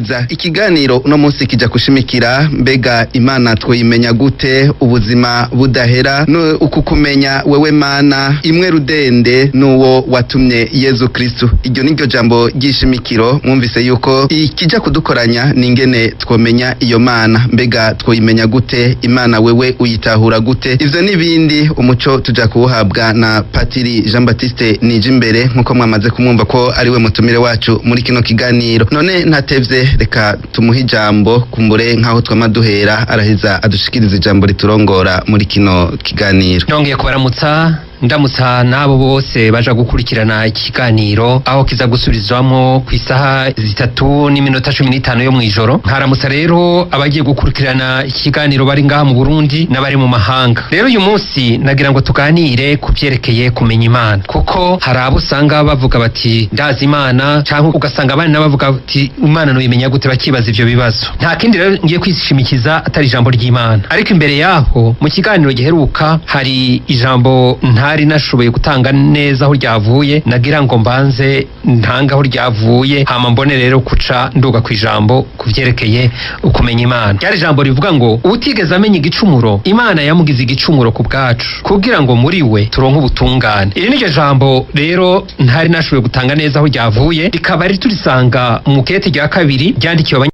Neza. Ikiganiro uno munsi kija kushimikira mbega Imana twoyimenya gute ubuzima budahera, no uku kumenya wewe Mana imwe rudende n'uwo watumye Yezu Kristu. Iryo niryo jambo ry'ishimikiro. Mwumvise yuko ikija kudukoranya ningene twomenya iyo Mana. Mbega twoyimenya gute Imana? Wewe uyitahura gute? Ivyo n'ibindi, umuco tuja kuwuhabwa na Patiri Jean Baptiste Nijimbere, nkuko mwamaze kumwumva ko ariwe mutumire wacu muri kino kiganiro. None ntatevye, reka tumuhe ijambo. Kumbure nkaho twama duhera, araheza adushikiriza ijambo riturongora muri kino kiganiro. Nongeye kubaramutsa, ndamutsa n'abo bose baja gukurikirana ikiganiro aho kiza gusubirizwamo ku isaha 3:15 yo mw'ijoro. Nkaramutsa rero abagiye gukurikirana ikiganiro bari ngaha mu Burundi n'abari mu mahanga. Rero uyu munsi nagira ngo tuganire ku vyerekeye kumenya Imana, kuko hari abo usanga bavuga bati ndazi Imana, canke ugasanga abandi nabo bavuga bati Imana noyimenya gute, bakibaza ivyo bibazo. Nta kindi rero ngiye kwishimikiza atari ijambo ry'Imana. Ariko imbere yaho, mu kiganiro giheruka hari ijambo ntari nashoboye gutanga neza aho ryavuye. Nagira ngo mbanze ntanga aho ryavuye, hama mbone rero kuca nduga ku ijambo ku vyerekeye ukumenya Imana. Ryari ijambo rivuga ngo utigeze amenya igicumuro, Imana yamugize igicumuro ku bwacu, kugira ngo muri we turonke ubutungane. Iri niryo jambo rero ntari nashoboye gutanga neza aho ryavuye, rikaba riri turisanga mu kete rya kabiri ryandikiwe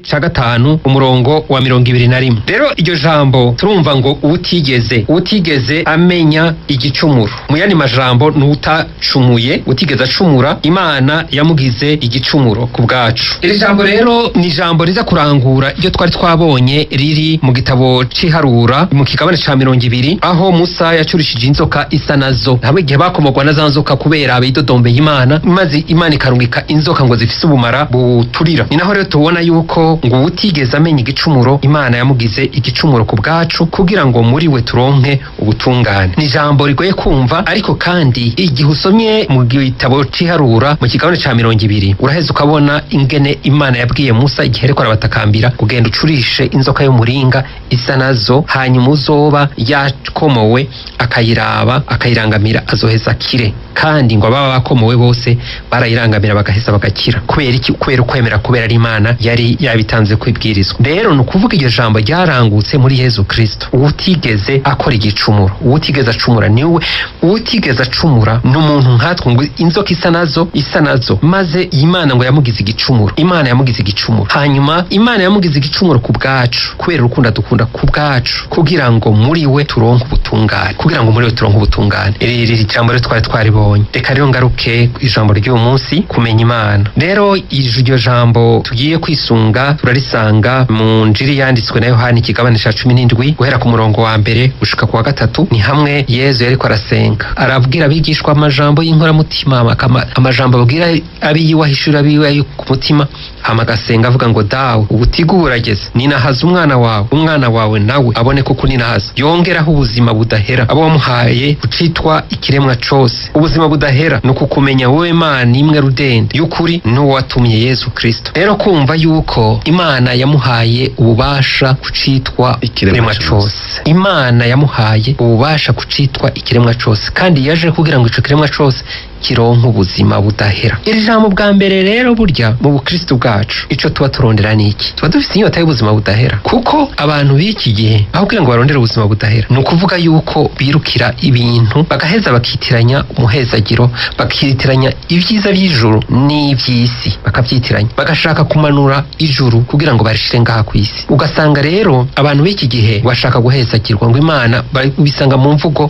ca 5, umurongo wa 21. Rero iryo jambo turumva ngo utigeze amenya igicumuro, mu yandi majambo n'utacumuye, utigeze acumura, Imana yamugize igicumuro ku bwacu. Iri jambo rero ni ijambo riza kurangura iryo twari twabonye riri mu gitabo c'iharura mu kigabane ca 20, aho Musa yacurishije inzoka isa nazo, hamwe igihe bakomogwa na za nzoka kubera abidodombeye Imana, maze Imana ikarungika inzoka ngo zifise ubumara buturira. Ni naho rero tubona yuko ngo utigeze amenya igicumuro, Imana yamugize igicumuro ku bwacu, kugira ngo muri we turonke ubutungane. Ni ijambo rigoye kumva, ariko kandi igihe usomye mu gitabo c'iharura mu kigabane ca 20, uraheza ukabona ingene Imana yabwiye Musa igihe ariko arabatakambira: kugenda ucurishe inzoka y'umuringa isa nazo, hanyuma uzoba yakomowe akayiraba akayirangamira azoheza akire. Kandi ngo ababa bakomowe bose barayirangamira bagaheza bagakira. Kubera iki? Kubera ukwemera, kubera ari Imana yari yabitanze kwibwirizwa. Rero ni ukuvuga iryo jambo ryarangutse muri Yezu Kristo, utigeze akora igicumuro, utigeze acumura. Niwe utigeze acumura, ni umuntu nkatwe. Ngo inzoka isa nazo, isa nazo, maze Imana ngo yamugize igicumuro. Imana yamugize igicumuro, hanyuma Imana yamugize igicumuro ku bwacu kubera urukundo dukunda, ku bwacu kugira ngo muri we turonke ubutungane, kugira ngo muri we turonke ubutungane. Iri jambo rero twari twaribonye. Reka rero ngaruke ijambo ry'uyu munsi, kumenya Imana. Rero iryo jambo tugiye kwisunga turarisanga mu njiri yanditswe na Yohani, ikigabane ca 17, guhera ku murongo wa 1 gushika ku wa 3. Ni hamwe Yezu yariko arasenga, arabwira abigishwa amajambo y'inkoramutima, amajambo abwira abiyiwe, ahishura abiwe ku mutima. Hama agasenga avuga ngo Dawe, ubutigu burageze, ninahaza umwana wawe, umwana wawe nawe abone ko kuninahaza yongeraho ubuzima budahera abo wamuhaye kucitwa ikiremwa cose. Ubuzima budahera ni ukukumenya wowe Mana imwe rudende y'ukuri n'uwo watumye Yezu Kristo. Rero kumva yuko Imana yamuhaye ububasha kucitwa ikiremwa cose, Imana yamuhaye ububasha kucitwa ikiremwa cose, kandi yaje kugira ngo ico kiremwa cose kironke ubuzima budahera. Iri jambo bwa mbere rero, burya mu bukristo bwacu ico tuba turondera ni iki? Tuba dufite inyota y'ubuzima budahera, kuko abantu b'iki gihe aho kugira ngo barondere ubuzima budahera, ni ukuvuga yuko birukira ibintu, bagaheza bakitiranya umuhezagiro, bakitiranya ibyiza by'ijuru n'iby'isi, bakabyitiranya, bagashaka kumanura ijuru kugira ngo barishire ngaha ku isi. Ugasanga rero abantu b'iki gihe bashaka guhezagirwa, ngo Imana, bisanga mu mvugo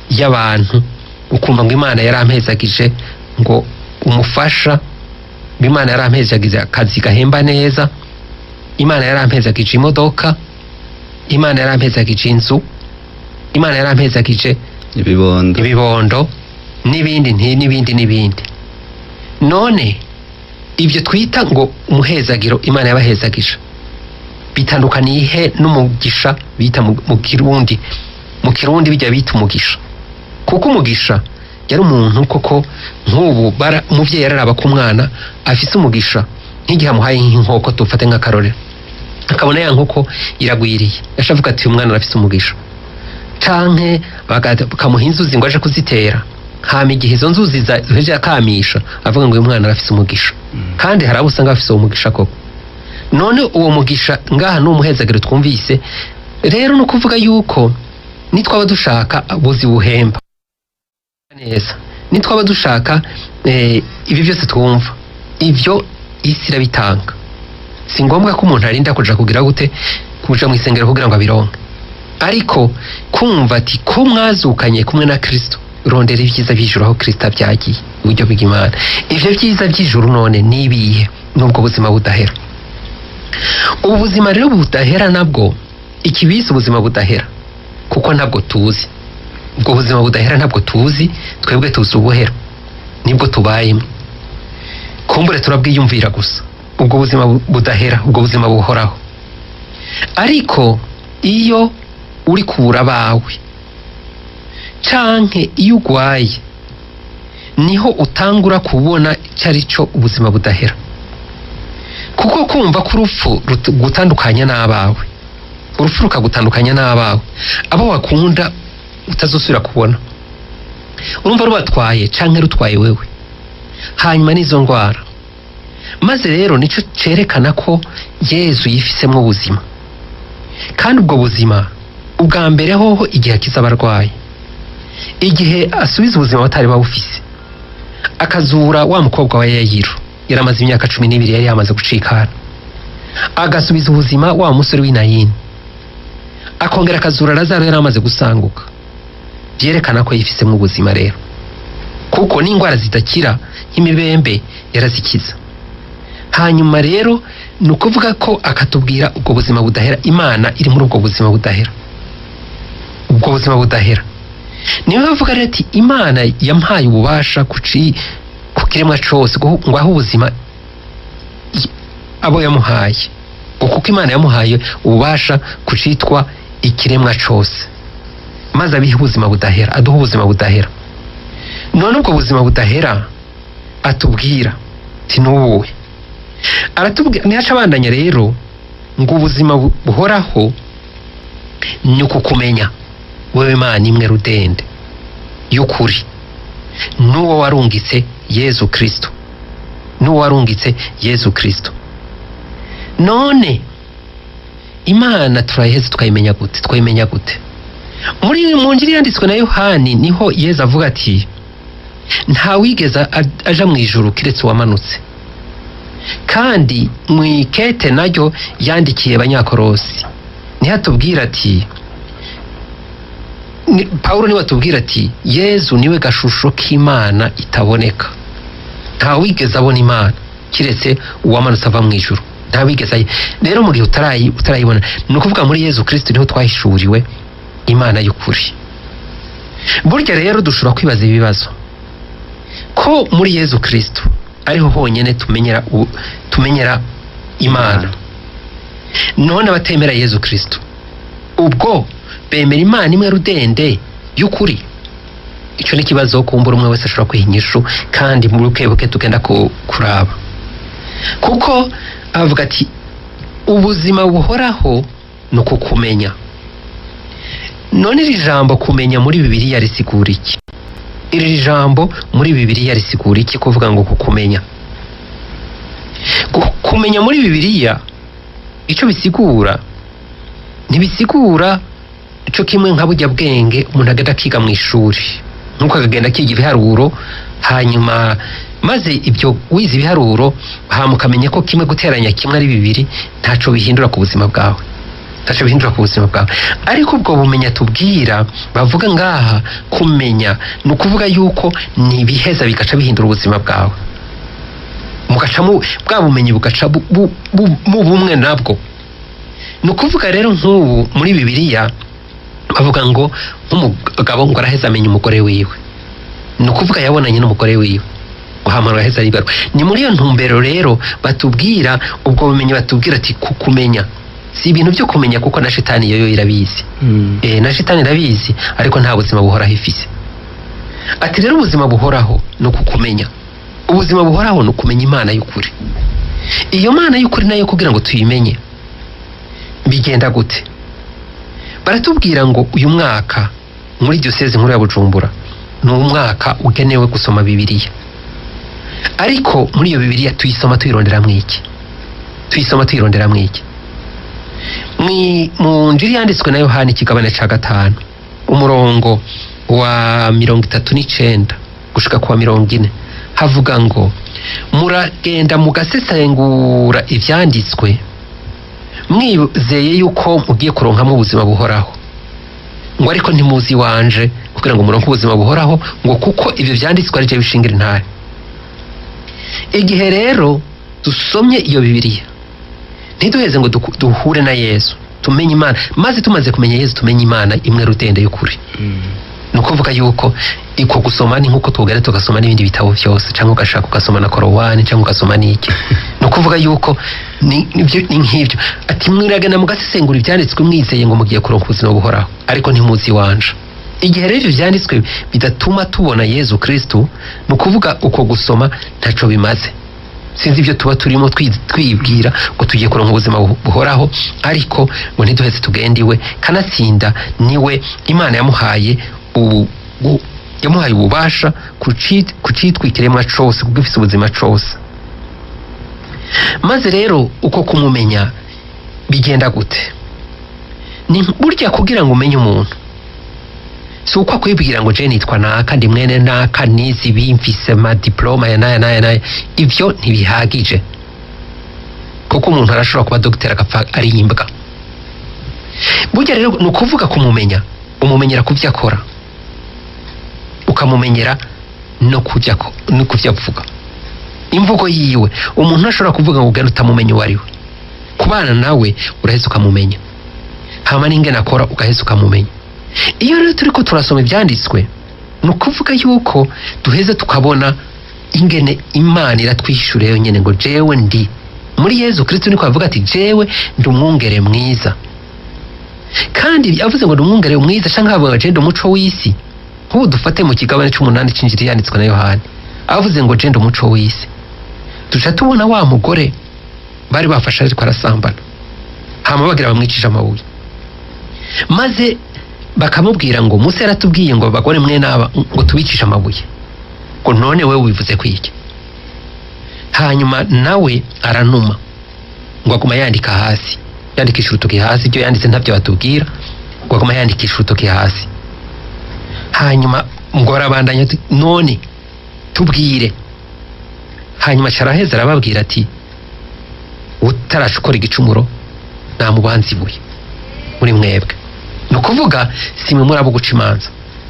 y'abantu, ukumva ngo Imana yarampezagije ngo umufasha, ngo Imana yarampezagije akazi gahemba neza, Imana yarampezagije imodoka, Imana yarampezagije inzu, Imana yarampezagije ibibondo, ibibondo n'ibindi n'ibindi n'ibindi. None ibyo twita ngo umuhezagiro Imana yabahezagije bitandukaniye he n'umugisha bita mu Kirundi? Mu Kirundi bijya bita umugisha, kuko umugisha yari umuntu koko. Nk'ubu umuvyeyi yararaba ko umwana afise umugisha, nk'igihe amuhaye nk'inkoko, tufate nk'akarorero, akabona ya nkoko iragwiriye, yaca avuga ati uyu mwana arafise umugisha. Canke bakamuha inzuzi ngo aje kuzitera. Hama igihe izo nzuzi zihejeje akamisha, avuga ngo uyu mwana arafise umugisha. Kandi hari abo usanga bafise uwo mugisha koko. None uwo mugisha ngaha ni umuhezagiro twumvise rero, ni ukuvuga yuko nitwaba dushaka buzi buhemba neza, nitwaba dushaka ibi byose twumva, ibyo isi irabitanga. Si ngombwa ko umuntu arinda kuja kugira gute, kuja mu isengero kugira ngo abironke. Ariko kumva ati ko mwazukanye kumwe na Kristo, rondera ibyiza by'ijuru aho Kristo abyagiye uburyo bw'Imana. Ivyo byiza by'ijuru none nibihe? Nubwo buzima budahera. Ubu buzima rero budahera nabwo, ikibisi ubuzima budahera, kuko ntabwo tuzi ubwo buzima budahera, ntabwo tuzi twebwe, tuzi ubuhera nibwo tubayemo, kumbure turabwiyumvira gusa ubwo buzima budahera, ubwo buzima buhoraho. Ariko iyo uri kubura abawe canke iyo ugwaye, niho utangura kubona icyo ari cyo ubuzima budahera. Kuko kumva ko urupfu gutandukanya n'abawe, urupfu rukagutandukanya n'abawe, abo wakunda utazosubira kubona, urumva rubatwaye canke rutwaye wewe, hanyuma n'izo ndwara. Maze rero nico cerekana ko Yezu yifisemwo ubuzima. Kandi ubwo buzima ubwa mbere hoho, igihe akiza abarwayi, igihe asubiza ubuzima batari bawufise, akazura wa mukobwa wa Yayiro yari amaze imyaka 12 yari yamaze gucikana, agasubiza ubuzima wa musore w'i Nayini, akongera akazura Lazaro yari amaze gusanguka, byerekana ko yifisemo ubuzima rero. Kuko n'indwara zidakira nk'imibembe yarazikiza. Hanyuma rero ni ukuvuga ko akatubwira ubwo buzima budahera, Imana iri muri ubwo buzima budahera, ubwo buzima budahera. Niyo bavuga rero ati Imana yampaye ububasha ku kiremwa cose ngo ahe ubuzima abo yamuhaye, ngo kuko Imana yamuhaye ububasha ku citwa ikiremwa cose, maze abihe ubuzima budahera, aduhe ubuzima budahera. None ubwo buzima budahera atubwira ati nubuwe? Aratubwira, ntiyaca abandanya rero ngo ubuzima buhoraho ni ukukumenya wewe Mana imwe rudende y'ukuri, n'uwo warungitse Yezu Kristo, n'uwo warungitse Yezu Kristo. None Imana turayiheze tukayimenya gute? Twayimenya gute? Muri mu njiri yanditswe na Yohani niho Yezu avuga ati ntawigeze aja mu ijuru kiretse uwamanutse. Kandi mu ikete naryo yandikiye Abanyakorosi niho atubwira ati Pawulo niwe atubwira ati Yezu niwe gashusho k'Imana itaboneka, ntawigeze abona Imana kiretse uwamanutse ava mu ijuru, ntawigeze rero mu gihe utarayibona, ni ukuvuga muri Yezu Kristo niho twahishuriwe Imana y'ukuri. Burya rero dushobora kwibaza ibibazo ko muri Yezu Kristo ariho honyine tumenyera Imana. None abatemera Yezu Kristo ubwo bemera Imana imwe rudende y'ukuri? Icyo ni ikibazo kumbura umwe wese ashobora kwiha inyishu, kandi muri buke buke tugenda kuraba. Kuko avuga ati ubuzima buhoraho ni ukukumenya. None iri jambo kumenya muri Bibiliya risigura iki? Iri jambo muri Bibiliya risigura iki kuvuga ngo kukumenya? Kumenya muri Bibiliya icyo bisigura, ntibisigura cyo kimwe nka burya bwenge umuntu agenda akiga mu ishuri, nkuko akagenda akiga ibiharuro, hanyuma maze ibyo wize ibiharuro hama ukamenya ko kimwe guteranya kimwe ari bibiri, ntaco bihindura ku buzima bwawe, ntaco bihindura ku buzima bwawe. Ariko ubwo bumenya tubwira bavuga ngaha kumenya, ni ukuvuga yuko ni ibiheza bigaca bihindura ubuzima bwawe, mugaca bwa bumenyi bugaca mu bumwe nabwo. Ni ukuvuga rero nk'ubu muri Bibiliya bavuga ngo nk'umugabo ngo araheza amenya umugore wiwe, ni ukuvuga yabonanye n'umugore wiwe, guhamara araheza aribarwa. Ni muri iyo ntumbero rero batubwira ubwo bumenyi, batubwira ati kukumenya si ibintu byo kumenya, kuko na shitani yoyo irabizi. Na shitani irabizi, ariko nta buzima buhoraho ifise. Ati rero ubuzima buhoraho ni ukukumenya, ubuzima buhoraho ni ukumenya Imana y'ukuri. Iyo Mana y'ukuri nayo kugira ngo tuyimenye bigenda gute? Baratubwira ngo uyu mwaka muri diyoseze nkuru ya Bujumbura Ni umwaka ugenewe gusoma Bibiliya. Ariko muri iyo Bibiliya tuyisoma tuyironderamwo iki? Tuyisoma tuyironderamwo iki? Mu njiri yanditswe na Yohani, ikigabane ca 5, umurongo wa 39 gushika kuwa 40, havuga ngo: muragenda mugasesengura ivyanditswe mwizeye yuko mugiye kuronkamo ubuzima buhoraho, ngo ariko ntimuzi wanje kugira ngo muronke ubuzima buhoraho, ngo kuko ibyo vyanditswe ari byo bishingira intare. Igihe rero dusomye iyo Bibiliya, ntiduheze ngo duhure na Yesu, tumenye Imana, maze tumaze kumenya Yesu tumenye Imana imwe rudende y'ukuri. Ni ukuvuga yuko iko gusoma ni nkuko tugenda tugasoma n'ibindi bitabo byose, cyangwa ugashaka ugasoma na Korowani, cyangwa ugasoma n'iki. Ni ukuvuga yuko ni nk'ibyo ati: mwiragana mugasesengura ibyanditswe mwizeye ngo mugiye kuronka ubuzima buhoraho, ariko ntimuzi iwanje. Igihe rero ibyo byanditswe bidatuma tubona Yezu Kristu, ni ukuvuga uko gusoma ntaco bimaze. Sinzi ibyo tuba turimo twibwira ngo tugiye kuronka ubuzima buhoraho, ariko ngo ntiduheze tugende iwe. Kanatsinda niwe Imana yamuhaye yamuhaye ububasha kucitwa ikiremwa cose, kuko ifise ubuzima cose. Maze rero uko kumumenya bigenda gute? Ni burya kugira ngo umenye umuntu, si uko akwibwira ngo je nitwa naka, ndi mwene naka, nize ibi, mfise ma diploma ya naya naya naya. Ivyo ntibihagije, kuko umuntu arashobora kuba dogiteri agapfa ari imbwa. Burya rero ni ukuvuga kumumenya, umumenyera ku vyo akora, ukamumenyera no kuvyo avuga, imvugo yiwe. Umuntu ashobora kuvuga ngo ugende utamumenye uwo ari we. Kubana nawe uraheza ukamumenya, hama n'ingene akora ugaheza ukamumenya. Iyo rero turiko turasoma ibyanditswe, ni ukuvuga yuko duheze tukabona ingene Imana iratwishura yo nyene ngo jewe ndi muri Yezu Kristo. Niko avuga ati: jewe ndi umwungere mwiza. Kandi yavuze ngo ndi umwungere mwiza, canke avuga ngo je ndi umuco w'isi. Nk'ubu dufate mu kigabane c'umunani c'injiri yanditswe na Yohani, avuze ngo je ndi umuco w'isi, duca tubona wa mugore bari bafashe ariko arasambana, hama bagira bamwicisha amabuye, maze bakamubwira ngo Musa yaratubwiye ngo abagore mwe naba ngo tubicishe amabuye, ngo none wewe wivuze kwiki? Hanyuma nawe aranuma, ngo aguma yandika hasi, yandikisha urutoki hasi. Ibyo yanditse ntabyo batubwira, ngo aguma yandikisha urutoki hasi. Hanyuma ngo arabandanya ati: none tubwire. Hanyuma caraheza arababwira ati: utarashukora igicumuro namubanza ibuye muri mwebwe. Ni ukuvuga simwe muri abo guca imanza,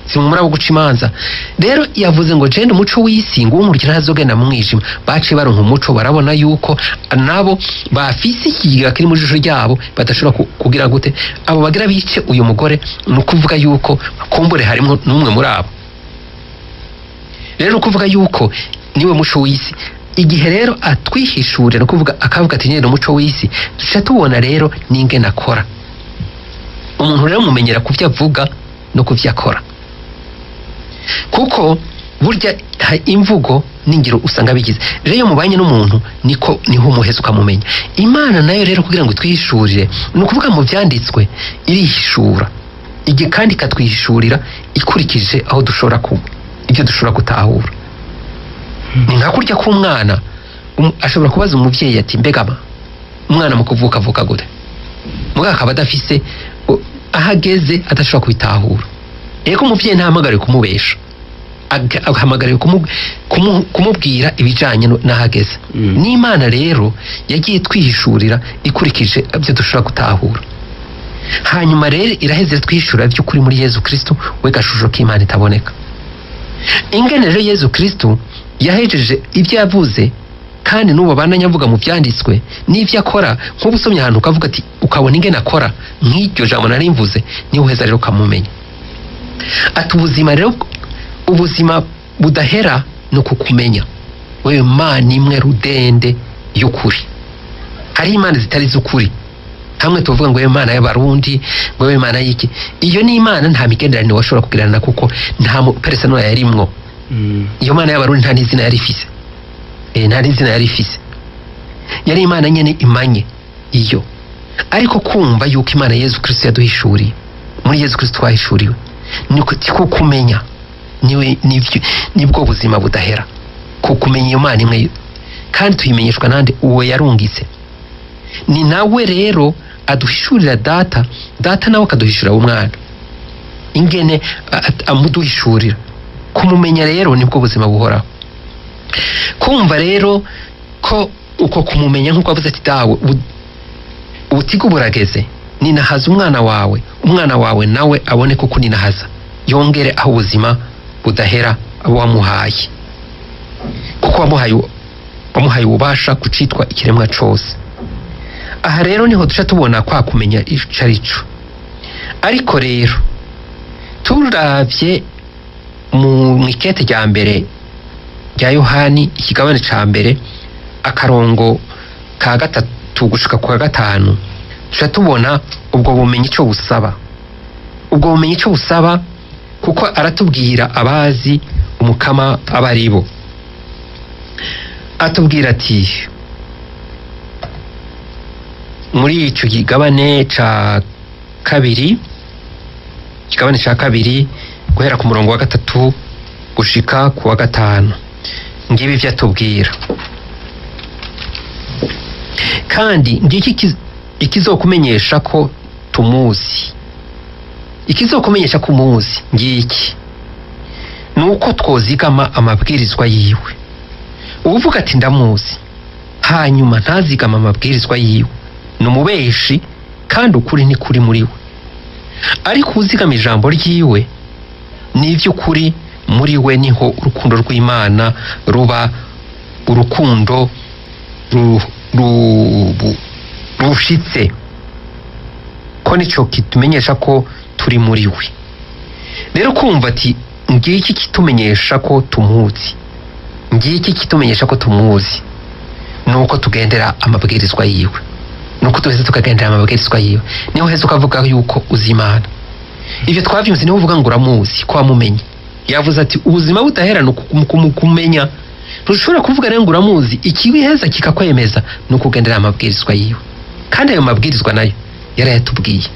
simwe muri abo guca imanza. Rero yavuze ngo jenda umuco w'isi, ngo unkurikira ntazogenda mu mwijima. Baciye baronka umuco, barabona yuko nabo bafise ikiga kiri mu jisho ryabo, badashobora kugira gute abo bagira bice uyu mugore. Ni ukuvuga yuko kumbure harimo n'umwe muri abo. Rero ni ukuvuga yuko niwe muco w'isi. Igihe rero atwihishurira, ni ukuvuga akavuga ati nyine umuco w'isi, duca tubona rero n'ingene akora. Umuntu rero mumenyera kuvyo avuga no kuvyo akora, kuko burya imvugo n'ingiro usanga bigize. Rero iyo mubanye n'umuntu niko niho umuheza ukamumenya. Imana nayo rero kugira ngo twihishurire, ni ukuvuga mu vyanditswe irihishura, igihe kandi ikatwihishurira ikurikije aho dushobora kuba, ibyo dushobora gutahura. Ni nka kurya k'umwana, ashobora kubaza umuvyeyi ati: mbega ma, umwana mu kuvuka avuka gute? Mugabo akaba adafise aho ageze, adashobora kubitahura. Ego, umuvyeyi ntahamagariwe kumubesha, ahamagariwe kumubwira ibijanye n'aho ageze. N'Imana rero yagiye twihishurira ikurikije ibyo dushobora gutahura. Hanyuma rero iraheze twihishurira by'ukuri muri Yezu Kristo, we gashusho k'Imana itaboneka. Ingene rero Yezu Kristo yahejeje ibyo yavuze, kandi n'ubu abandanya avuga mu byanditswe n'ibyo akora, nk'ubu usomye ahantu ukavuga ati, ukabona ingene akora nk'iryo jambo nari mvuze, niho uheza rero ukamumenya. Ati ubuzima rero, ubuzima budahera ni ukukumenya wewe Mana imwe rudende y'ukuri. Hari imana zitari z'ukuri, hamwe tuvuga ngo wewe Mana y'Abarundi, ngo wewe Mana y'iki. Iyo ni Imana nta migenderanire washobora kugirana, kuko nta persona yarimwo. Iyo Mana y'Abarundi nta n'izina yari ifise, nta n'izina yari ifise, yari Imana nyene imanye iyo. Ariko kumva yuko Imana Yezu Kristo yaduhishuriye, muri Yezu Kristo twahishuriwe, ni kumenya. Niwe nibwo buzima budahera, ku kumenya iyo Mana imwe, kandi tuyimenyeshwa nande? Uwo yarungitse. Ni nawe rero aduhishurira Data, Data nawe akaduhishurira Umwana, ingene amuduhishurira. Kumumenya rero nibwo buzima buhoraho. Kumva rero ko uko kumumenya, nk'uko avuze ati: "Dawe, ubutigu burageze, ninahaza umwana wawe, umwana wawe nawe abone ko kuninahaza, yongere aho ubuzima budahera abo wamuhaye, kuko wamuhaye ububasha kucitwa ikiremwa cose." Aha rero niho duca tubona kwa kumenya ico ari cyo. Ariko rero turavye mu ikete rya mbere rya Yohani, ikigabane ca mbere, akarongo ka 3 gushika ku ka 5, tuca tubona ubwo bumenyi ico busaba, ubwo bumenyi ico busaba, kuko aratubwira abazi Umukama aba ari bo. Atubwira ati muri ico kigabane ca kabiri, ikigabane ca kabiri, guhera ku murongo wa 3 gushika ku wa 5, ngibi ivyo atubwira: "Kandi ngiki ikizokumenyesha ko tumuzi, ikizokumenyesha ko umuzi ngiki, ni uko twozigama amabwirizwa yiwe. Uwuvuga ati: 'Ndamuzi,' hanyuma ntazigama amabwirizwa yiwe, ni umubeshi, kandi ukuri ntikuri muri we. Ariko uzigama ijambo ryiwe, ni iby'ukuri muri we niho urukundo rw'Imana ruba urukundo rushitse, ko nico kitumenyesha ko turi muri we." Rero kumva ati: "Ngiki kitumenyesha ko tumuzi, ngiki kitumenyesha ko tumuzi, nuko tugendera amabwirizwa yiwe, nuko tuheze tukagendera amabwirizwa yiwe, niho uheze ukavuga yuko uzi Imana." Ibyo twavyumvise, niho uvuga ngo uramuzi, ko wamumenye. Yavuze ati: "Ubuzima budahera ni kumenya." Ntushobora kuvuga rero ngo uramuzi. Ikibiheza kikakwemeza ni ukugendera amabwirizwa yiwe, kandi ayo mabwirizwa nayo yarayatubwiye,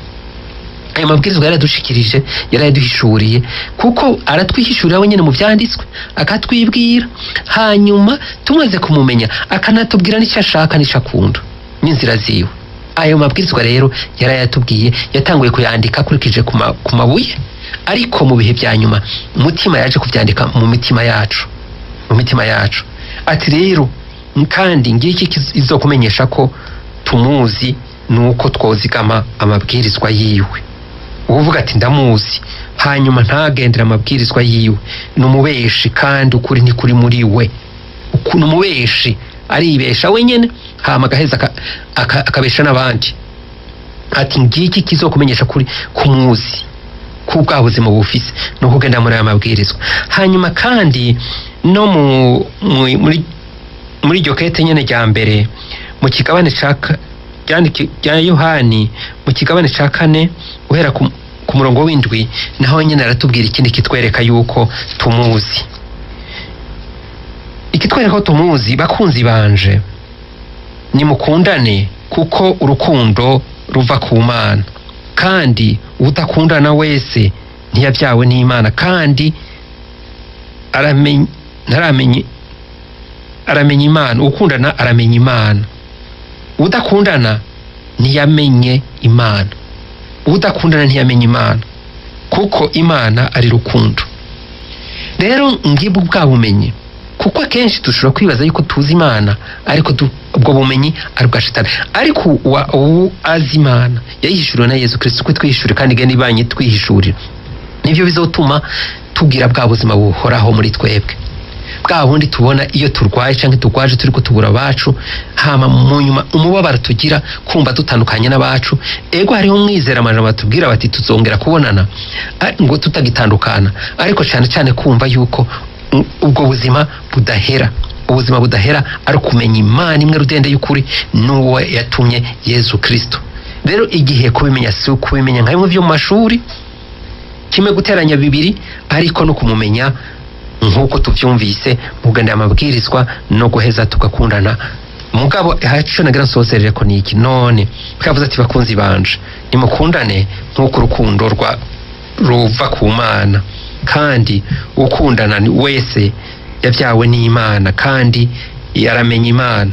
ayo mabwirizwa yarayadushikirije, yarayaduhishuriye, kuko aratwihishurira wenyine mu byanditswe, akatwibwira. Hanyuma tumaze kumumenya, akanatubwira n'icyo ashaka n'icyo akunda n'inzira ziwe. Ayo mabwirizwa rero yarayatubwiye. Yatanguye kuyandika akurikije ku mabuye, ariko mu bihe bya nyuma Umutima yaje kubyandika mu mitima yacu, mu mitima yacu. Ati rero: "Kandi ngiki izokumenyesha ko tumuzi, ni uko twozigama amabwirizwa yiwe. Uvuga ati: 'Ndamuzi,' hanyuma ntagendere amabwirizwa yiwe, ni umubeshi, kandi ukuri ntikuri muri we." Ni umubeshi, aribesha wenyene, hama agaheza akabesha n'abandi. Ati: "Ngiki kizokumenyesha kuri kumuzi, ku bwa buzima bufise, ni ukugenda muri aya mabwirizwa." Hanyuma kandi no muri iryo kete nyene rya mbere, mu kigabane ca rya Yohani, mu kigabane ca 4, guhera ku murongo w'7, naho nyene aratubwira ikindi kitwereka yuko tumuzi, ikitwereka ko tumuzi: "Bakunzi banje, nimukundane, kuko urukundo ruva ku Mana, kandi udakundana wese ntiyabyawe n'Imana, kandi ntaramenye aramenya Imana. Ukundana aramenya Imana, udakundana ntiyamenye Imana. Udakundana ntiyamenye Imana, kuko Imana ari rukundo." Rero ngibwo bwa bumenyi, kuko akenshi dushobora kwibaza yuko tuzi Imana, ariko ubwo bumenyi ari ubwa Shitani. Ariko uwo azi Imana yayihishuriwe na Yesu Kristo, ko twihishurira kandi igenda ibanye twihishurira, nibyo bizotuma tugira bwa buzima buhoraho muri twebwe, bwa bundi tubona iyo turwaye cyangwa turwaje turiko tubura abacu, hama mu nyuma umubabaro tugira kumva dutandukanye n'abacu. Ego, hariho umwizera amajambo batubwira bati: "Tuzongera kubonana," ngo tutagitandukana, ariko cyane cyane kumva yuko ubwo buzima budahera, ubuzima budahera ari ukumenya Imana imwe rudende y'ukuri n'uwo yatumye, Yesu Kristo. Rero igihe kubimenya si ukubimenya nka bimwe byo mu mashuri, kimwe guteranya bibiri, ariko no kumumenya nk'uko tuvyumvise mu kugendera amabwirizwa no guheza tugakundana. Mugabo haco nagira nsozerere ko niki none twavuze ati: "Bakunzi banje, nimukundane nk'uko urukundo rwa ruva ku Mana." Kandi ukundana wese yabyawe n'Imana kandi yaramenya Imana.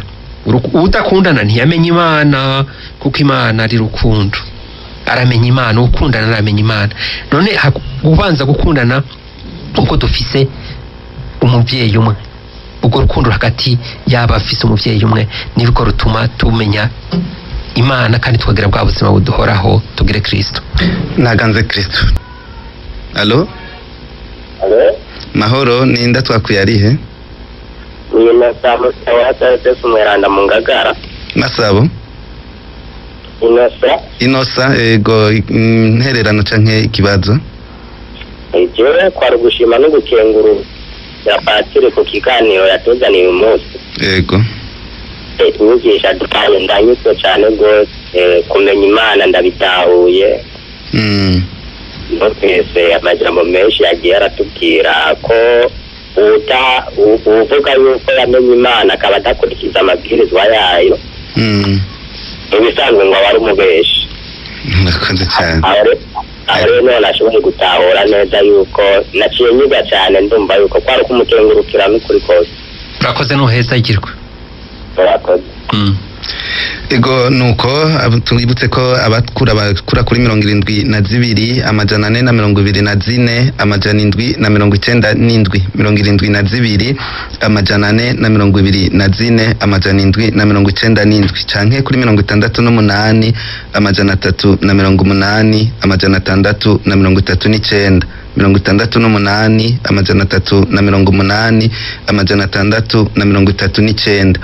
Udakundana ntiyamenya Imana, kuko Imana ari rukundo. Aramenya Imana, ukundana aramenya Imana. None ubanza gukundana uko dufise umuvyeyi umwe, ubwo rukundo hagati yaba afise umuvyeyi umwe nibwo rutuma tumenya Imana kandi tukagira bwa buzima buduhoraho, tugire Kristo. Naganze Kristo. Allo? Allo? Mahoro, ninda twakuye arihe? Ni Innocent Musaba Mweranda mu Ngagara. Masabo? Innocent. Inosa, ego, intererano canke ikibazo? Jewe kwari gushima no gukenguru ya patiri ku kiganiro yatuzaniye uyu munsi. Ego. Inyigisho aduhaye ndanyuzwe cane rwose, kumenya Imana ndabitahuye. Numvise amajambo menshi yagiye aratubwira ko uvuga yuko yamenye Imana akaba adakurikiza amabwirizwa yayo, ibisanzwe ngo aba ari umubeshi. Murakoze cyane. Aho rero none ashoboye gutahura neza yuko naciye nyiga cyane, ndumva yuko kwari kumukengurukira n'ukuri kose. Urakoze, nuhezagirwe. Murakoze. Ego, nuko tubibutse ko abakura bakura kuri 72 424 797, 72 424 797, canke kuri 68 380 639, 68 380 639.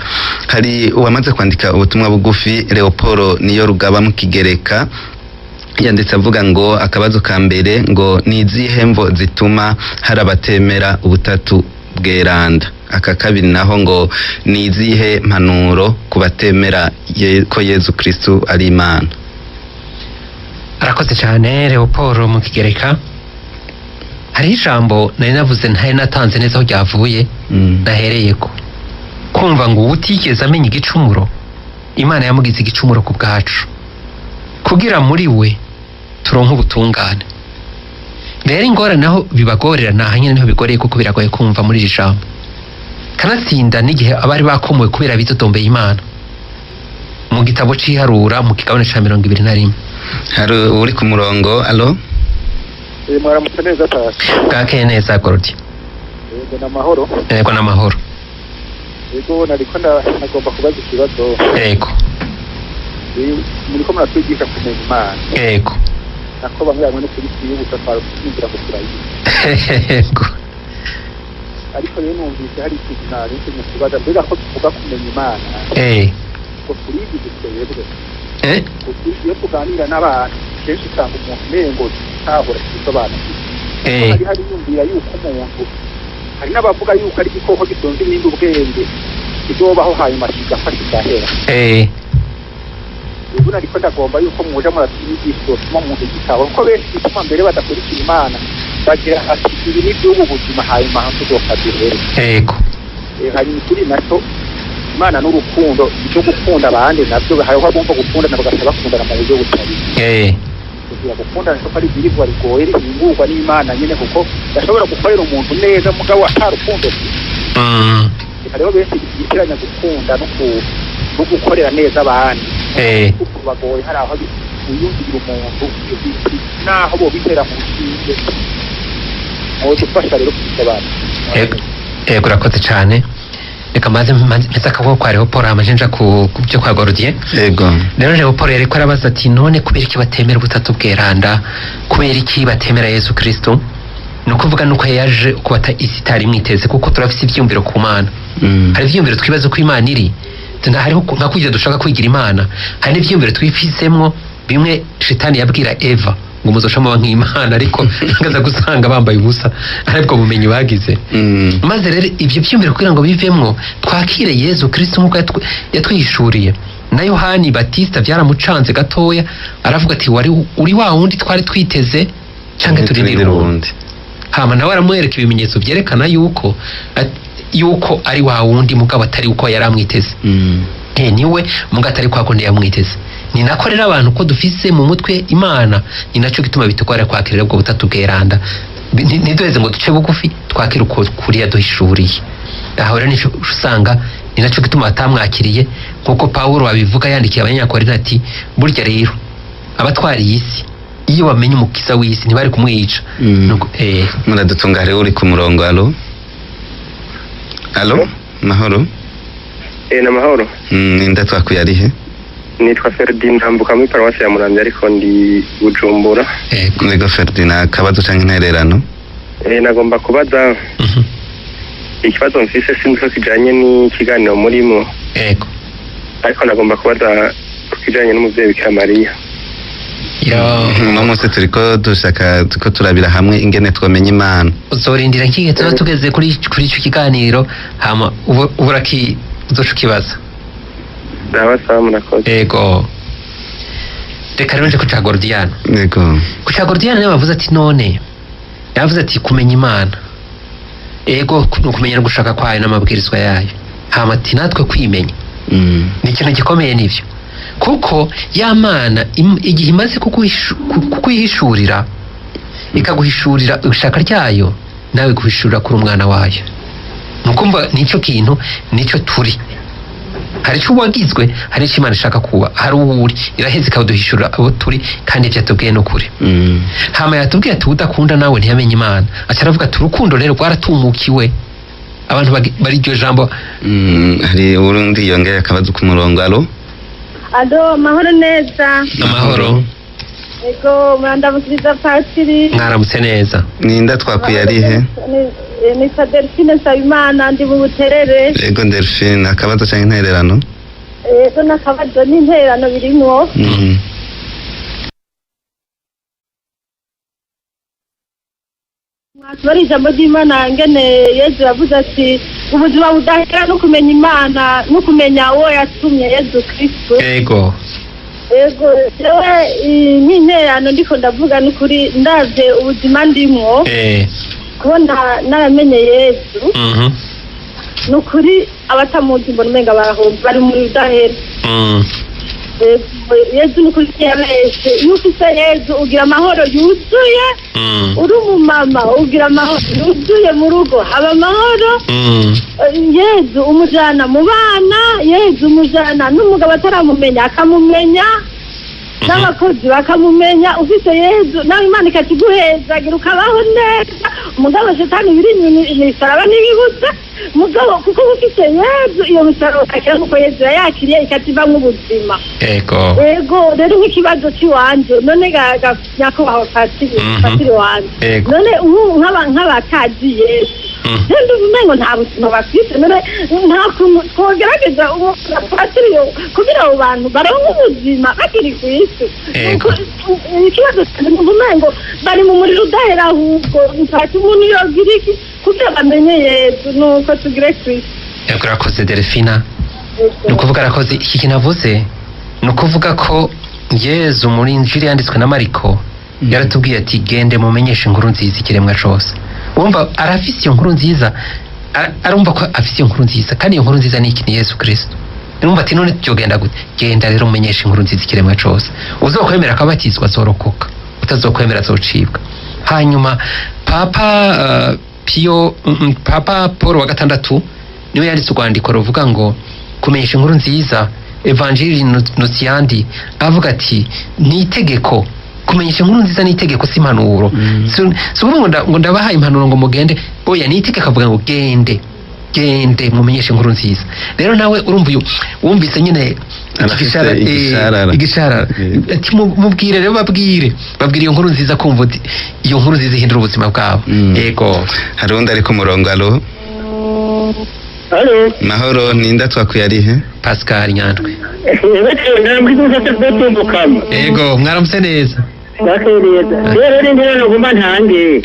Hari uwamaze kwandika ubutumwa bugufi, Leopolo niyo rugaba mu Kigereka, yanditse avuga ngo akabazo ka mbere ngo ni izihe mvo zituma hari abatemera ubutatu bweranda? Aka kabiri naho ngo ni izihe mpanuro ku batemera ko Yezu Kristu ari Imana? Arakoze cyane Leopold mu Kigereka. Hariho ijambo nari navuze ntari natanze neza aho ryavuye, nahereye ko kumva ngo utigeze amenya igicumuro Imana yamugize igicumuro ku bwacu, kugira muri we turonke ubutungane. Rero ingorane aho bibagorera ni aha nyine, niho bigoreye, kuko biragoye kumva muri iri jambo. Kanatsinda n'igihe abari bakomowe kubera bitotombeye Imana, mu gitabo c'iharura mu kigabane ca 21. Hari uri ku murongo. Allo? Mwaramutse neza, pasi. Bwakeye neza, Gorodi. Yego, n'amahoro. Yego, n'amahoro. Yego, nariko nagomba kubaza ikibazo. Yego. Muriko muratwigisha kumenya Imana. Yego. Nako bamwe bamwe no kubitwibutsa twari kwinjira ngo turayizi. Yego. Ariko rero numvise hari ikintu nari nkeneye kubaza: mbega ko tuvuga kumenya Imana, ngo turigize twebwe? Ngo iyo tuganira n'abantu kenshi usanga umuntu umengo ntahora igisobanukirwa. Hari yumvira yuko umuntu, hari n'abavuga yuko ari igikoko gitunze ibindi ubwenge kizobaho hanyuma kigafasha kigahera. Ubu nariko ndagomba yuko muja muratwigisha utuma umuntu igitabo, kuko benshi bituma mbere badakurikira Imana bagira ati ibi ni iby'ubu buzima, hanyuma tuzoka duhere. Hanyuma ikindi naco, Imana n'urukundo, ibyo gukunda abandi navyo hariho abumva gukundana bagaca bakundana mu buryo butari kugira gukundana, kuko ari ibiribwa bigoye rihingurwa n'Imana nyene, kuko bashobora gukorera umuntu neza mugabo ata rukundo. Hariho benshi bitiranya gukunda no gukorera neza abandi. Kuko bagoye, hari aho wiyumvira umuntu naho bobitera mu nshinge. Mwodufasha rero kubisobanura. Yego, urakoze cyane. Reka maze mpeze akaboko kwa Leopold, hama nja ku byo kwa Gorodier. Ego. Rero Leopold yariko arabaza ati none kubera iki batemera ubutatu bweranda? Kubera iki batemera Yesu Kristo? Ni ukuvuga nuko yaje uko bata isi itari imwiteze, kuko turafise ivyiyumviro ku Mana. Hari ivyiyumviro twibaza ko Imana iri. Hariho nka kugira dushaka kwigira Imana, hari n'ivyiyumviro twifisemwo bimwe Shitani yabwira Eva ngo muzoca muba nk'Imana, ariko ngaza gusanga bambaye ubusa, aribwo bumenyi bagize. Maze rero ibyo byiyumviro kugira ngo bivemwo twakire Yezu Kristo nk'uko yatwihishuriye. Na Yohani Batista byaramucanze gatoya, aravuga ati wari uri wa wundi twari twiteze canke turindira uwundi? Hama nawe aramwereka ibimenyetso byerekana yuko yuko ari wa wundi, mugabo atari uko yari amwiteze. Niwe, mugabo atari kwa kundi yamwiteze. Ni nako rero abantu ko dufise mu mutwe Imana, ni naco gituma bitugora kwakirira ubwo butatu bweranda. Ntiduheze ngo duce bugufi twakire uko kuri yaduhishuriye. Aho rero nico usanga ni naco gituma batamwakiriye, nkuko Pawulo abivuga yandikiye Abanyakorinto ati burya rero abatwara iyi si iyo bamenye umukiza w'isi ntibari kumwica. Nuko, Muradutunga, hariho uri ku murongo. Allo, allo, mahoro? Namahoro. Ninde twakuye, arihe? Nitwa Ferdinand, mvuka muri paruwasi ya Muramvya, ariko ndi Bujumbura. Yego. Yego Ferdinand, akabazo canke intererano? Nagomba kubaza ikibazo mfise, sinzi ko kijanye n'ikiganiro murimo, ariko nagomba kubaza ku kijanye n'umuvyeyi Bikira Mariya. Yo. Uno munsi turiko dushaka, turiko turabira hamwe ingene twamenya Imana. Uzorindira nk'igihe tuba tugeze kuri ico kiganiro, hama uburaki uzoca ukibaza. Sawa sawa, murakoze. Yego, reka rero nje ku ca Gordiano. Ku ca Gordiano niwe bavuze ati none yavuze ati kumenya Imana, ego, ni ukumenya no gushaka kwayo n'amabwirizwa yayo. Hama ati natwe kwimenya ni ikintu gikomeye. Nivyo, kuko ya Mana igihe imaze kukwihishurira, ikaguhishurira ishaka ryayo, nawe guhishurira kuri umwana wayo, ni ukumva nicyo kintu, nicyo turi. Hari icyo wagizwe, hari icyo Imana ishaka kuba, hari uwo uri, iraheza ikaduhishurira abo turi, kandi ibyo yatubwiye ni ukuri. Hama yatubwiye ati udakunda nawe ntiyamenye Imana. Aca aravuga ati urukundo rero rwaratumukiwe abantu bari iryo jambo. Hari urundi yongeye akabazo ku murongo. Allo? Allo, mahoro neza. Amahoro. Ego, murandamukiriza patiri. Mwaramutse neza. Ninda twakuye, arihe? Nitwa Delphine Nsabimana, ndi mu Buterere. Yego Delphine, akabazo canke intererano? Ego, n'akabazo n'intererano birimwo. Mwatubara ijambo ry'Imana ngene Yezu yavuze ati ubuzima budahera no kumenya Imana no kumenya uwo yatumye, Yezu Kristo. Ego, jewe nk'intererano ndiko ndavuga, n'ukuri ndavye ubuzima ndimwo, kubona naramenye Yezu, ni ukuri abatamuzi mbona umenga barahomba, bari muri udahera. Yezu ni ukuri yabeshe. Iyo ufise Yezu ugira amahoro yuzuye. Uri umumama ugira amahoro yuzuye, mu rugo haba amahoro. Yezu umujana mu bana, Yezu umujana n'umugabo ataramumenya akamumenya, n'abakozi bakamumenya. Ufise Yezu nawe Imana ikakiguhezagira ukabaho neza. Umugabo shetani biri inyuma, imisaraba ntibibuze mugabo, kuko uba ufise Yezu, iyo misaraba ukakira nkuko Yezu yayakiriye, ikativamwo ubuzima. Ego, rero nk'ikibazo c'iwanje none ga nyakubahwa patiri, patiri wanje, none ubu nk'abatazi Yesu, rero ndumva umengo nta buzima bafite. None nta kuntu twogerageza patiri yo kugira abo bantu baronke ubuzima bakiri ku isi? Ikibazo ndumva umengo bari mu muriro udahera. Ahubwo ntacyo umuntu yogira iki kugira bamenye Yesu, nuko tugire Kristo. Yego, urakoze Delphina. Ni ukuvuga arakoze iki kintu avuze, ni ukuvuga ko Yezu muri Injili yanditswe na Mariko yaratubwiye ati gende mumenyeshe inkuru nziza ikiremwa cose. Urumva arafise iyo nkuru nziza, arumva ko afise iyo nkuru nziza, kandi iyo nkuru nziza ni iki? Ni Yesu Kristo. Urumva ati none byogenda gute? Genda rero mumenyeshe inkuru nziza ikiremwa cose, uzokwemera akabatizwa azorokoka, utazokwemera azocibwa. Hanyuma Papa Pio, Papa Paul wa gatandatu niwe yanditse urwandiko ruvuga ngo kumenyesha inkuru nziza, Evangelii Nuntiandi, avuga ati ni itegeko kumenyesha inkuru nziza, ni itegeko, si impanuro. Si ukuvuga ngo ngo ndabahaye impanuro ngo mugende, oya, ni itegeko. Avuga ngo gende, gende mumenyeshe inkuru nziza. Rero nawe urumva uyu wumvise nyine Arafise igisharara. Igisharara. Ati mubwire rero, babwire iyo nkuru nziza, kumva uti iyo nkuru nziza ihindura ubuzima bwabo. Yego. Hari undi ari ku murongo. Allo? Allo. Mahoro, ninda twakuye, arihe? Pascal Nyandwi. Ego, mwaramutse neza. Rero n'intererano ngomba ntange.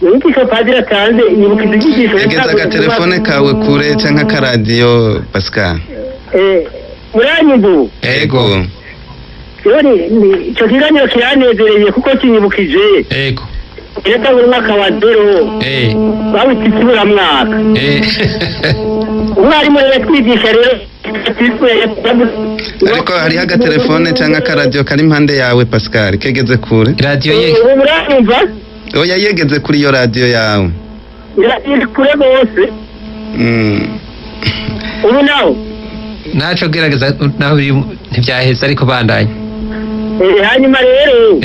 Inyigisho padiri atanze inyibukije inyigisho. Egeza agatelefone kawe kure canke akaradiyo, Pascal. Muranyumva ubu? Ego. Rero ico kiganiro kiranezereye kuko kinyibukije reka buri mwaka wa zero bawita ikiburamwaka. Umwarimu rero atwigisha rero. Ariko hariho agatelefone canke akaradiyo kari impande yawe, Pascal, kegeze kure. Radiyo ye. Ubu muranyumva? Oya, yegeze kuri iyo radiyo yawe. Iri kure rwose. Ubu naho Naco gerageza, naho biri ntivyaheze, ariko bandanye. Hanyuma rero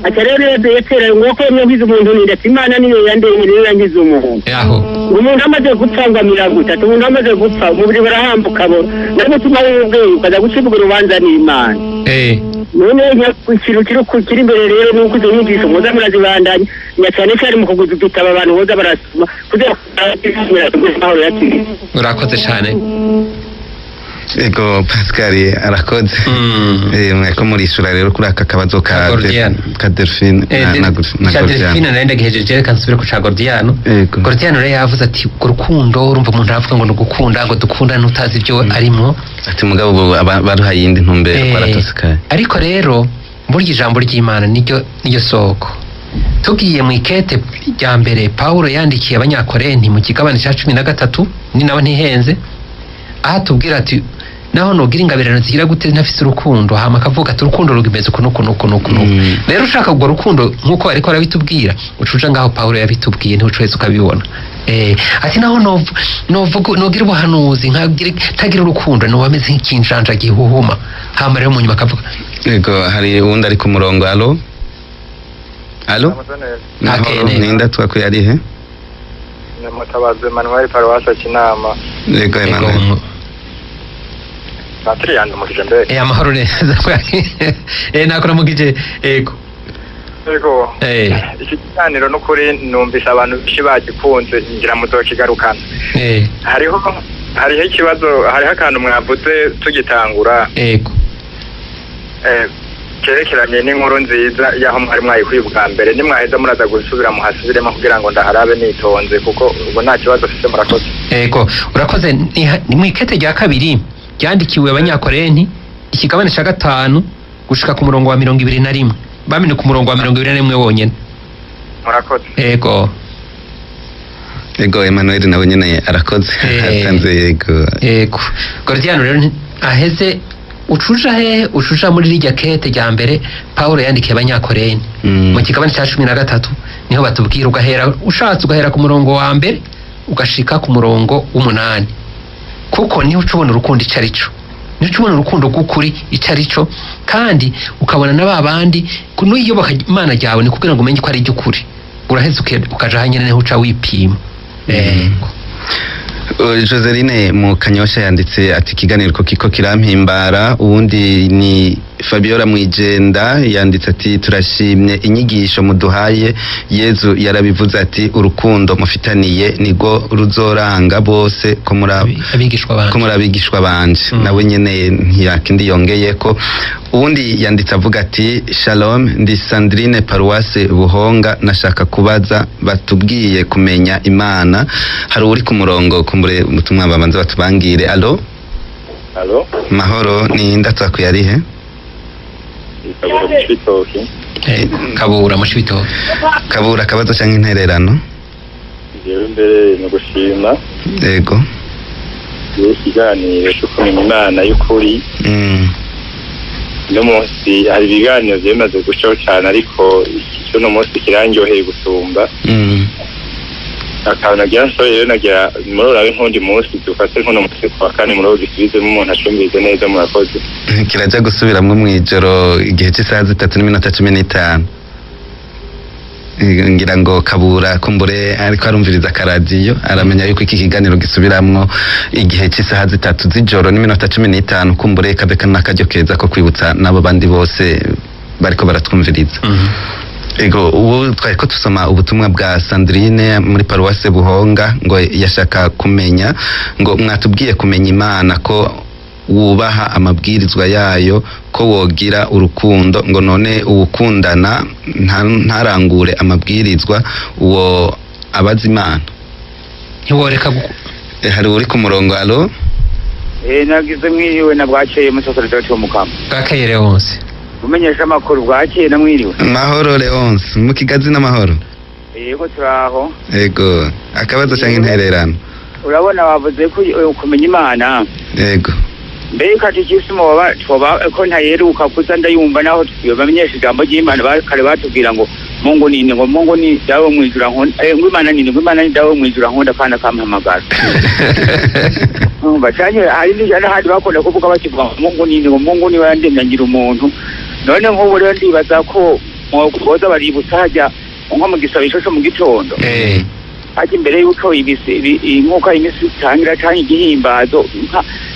ati rero yatera ngo ko yamwize umuntu ni ndati Imana niyo yandemye, niyo yangize umuntu. Yaho. Umuntu amaze gupfa ngo amira gute? Ati umuntu amaze gupfa umubiri barahambuka bo n'umutima w'ubwenge ukaza gucibwa urubanza n'Imana. None ikintu kiri imbere rero ni uko izo nyigisho muza murazibandanya, na cyane cyane mu kuguza udutabo abantu boza barasoma kugira ngo amahoro ya Kristo. Urakoze cyane. Ego, Pascal arakoze. Mwariko murishura rero kuri aka kabazo ka Gordiano. Ka Delphine na Ca Gordiano. Delphine nari ndagihejeje, reka nsubire ku ca Gordiano. Ego. Gordiano rero yavuze ati urwo rukundo, urumva umuntu aravuga ngo ni ugukunda, ngo dukunda ntutazi ibyo arimwo. Ati mugabo ubu baruhaye iyindi ntumbero, baratosekaye. Ariko rero burya ijambo ry'Imana niryo soko. Tugiye mu ikete rya mbere Pawulo yandikiye Abanyakorenti mu kigabane cya 13, ni nawe ntihenze, aho atubwira ati naho nugira ingabirano zigira gute ntafise urukundo, hama akavuga ati urukundo rugimeze uku n'uku n'uku n'uku n'uku. Rero ushaka urwo rukundo nk'uko ariko arabitubwira, ucuja ngaho Pawulo yabitubwiye, ntiucwese ukabibona. Ati naho novuga nogira ubuhanuzi ntagira urukundo, noba ameze nk'ikinjanja gihuhuma. Hama rero mu nyuma akavuga. Ego, hari uwundi ari ku murongo. Alo, alo. Mahoro. Akene. Ninda twakuye ari he? Ni Mutabazi Emmanuel, paruwasi Kinama. Ego, Emmanuel. Patiri yandumukije mbere. Amahoro neza. Nakuramukije, ego. Ego. Iki kiganiro n'ukuri numvise abantu benshi bagikunze, ngira muzokigarukana. Hariho ikibazo, hariho akantu mwavuze tugitangura. Ego. Kerekeranye n'inkuru nziza y'aho mwari mwayikuye ubwa mbere. Nimwaheza muraza gusubira muhasubiremo kugira ngo ndaharabe nitonze, kuko ubu nta kibazo mfise. Murakoze. Ego, urakoze. Ni mu ikete rya kabiri ryandikiwe Abanyakorenti, ikigabane ca 5 gushika ku murongo wa 21, bamene ku murongo wa 21 wonyene. Murakoze. Ego. Ego, Emmanuel nawe nyene arakoze. Atanze, yego. Ego, Gordiano rero aheze ucuja hehe? Ucuja muri rirya kete rya mbere Pawulo yandikiye Abanyakorenti mu kigabane ca 13, niho batubwira, ugahera ushatse ugahera ku murongo wa mbere ugashika ku murongo w'8, kuko niho uca ubona urukundo ico arico, niho uca ubona urukundo rw'ukuri ico arico, kandi ukabona na ba bandi n'iyoboka Imana ryawe ni kugira ngo umenye ko ari iry'ukuri. Uraheza ukaja hanyene niho uca wipima. Ego. Joseline mu Kanyosha yanditse ati ikiganiro ko kiko kirampimbara. Uwundi ni Fabiola Mwijenda yanditse ati turashimye inyigisho muduhaye. Yezu yarabivuze ati urukundo mufitaniye nigo ruzoranga bose ko muri Abigishwa banje. ko muri abigishwa banje. Nawe nyene ntiyakindi yongeye ko. Uwundi yanditse avuga ati shalom, ndi Sandrine, paruwase Buhonga, nashaka kubaza batubwiye kumenya Imana. Hari uri ku murongo, kumbure ubutumwa babanza batubangire. Alo. Alo. Mahoro, ni ndatwakuye ari he? Kabura mu Cibitoke. Kabura mu Cibitoke. Kabura, akabazo canke intererano? Jewe mbere ni ugushima. Yego. Yewe, ikiganiro cyo kumenya Imana y'ukuri, uno munsi hari ibiganiro byemaze gucaho cyane, ariko iki cy'uno munsi kirandyoheye gusumba. Akantu nagira nsoye rero, nagira muri urabe nk'undi munsi dufate nk'uno munsi kuwa kane, muri gisubizemo umuntu acumbize neza. Murakoze. Kiraja gusubiramwo mw'ijoro igihe cy'isaha 3:15. Ngira ngo Kabura kumbure ariko arumviriza akaradiyo, aramenya yuko iki kiganiro gisubiramwo igihe cy'isaha 3:15. Kumbure kabe n'akaryo keza ko kwibutsa n'abo bandi bose bariko baratwumviriza. Ego, ubu twari ko tusoma ubutumwa bwa Sandrine muri paruwase Buhonga, ngo yashaka kumenya ngo mwatubwiye kumenya Imana ko wubaha amabwirizwa yayo, ko wogira urukundo, ngo none uwukundana ntarangure amabwirizwa, uwo abaza Imana? Ntiworeka Hari uri ku murongo. Alo. Nagize mwiriwe na bwakeye, musaseredoti wo Mukama. Bwakeye, Leonce. Umenyesha amakuru, bwakeye na mwiriwe. Mahoro, Leonce, mu Kigazi n'amahoro? Yego, turaho. Ego, akabazo canke intererano? Urabona bavuze ko kumenya Imana. Ego. Mbega katikisimu baba twoba ko ntayeruka kuza ndayumva, naho bamenyesha ijambo ry'Imana kare batubwira ngo Mungu nini, ngo Mungu ni dawe mwijuru ankunda, ngo Imana nini, ngo Imana ni dawe mwijuru ankunda kandi akampamagara. Umva canke hari n'ahandi bakunda kuvuga bakivuga ngo Mungu nini, ngo Mungu niwe yandemye ngira umuntu. None nk'ubu rero ndibaza ko boza baributsa hajya nko mu gisabisho co mu gitondo, hajya imbere y'uko inkuka y'imisi itangira canke igihimbazo,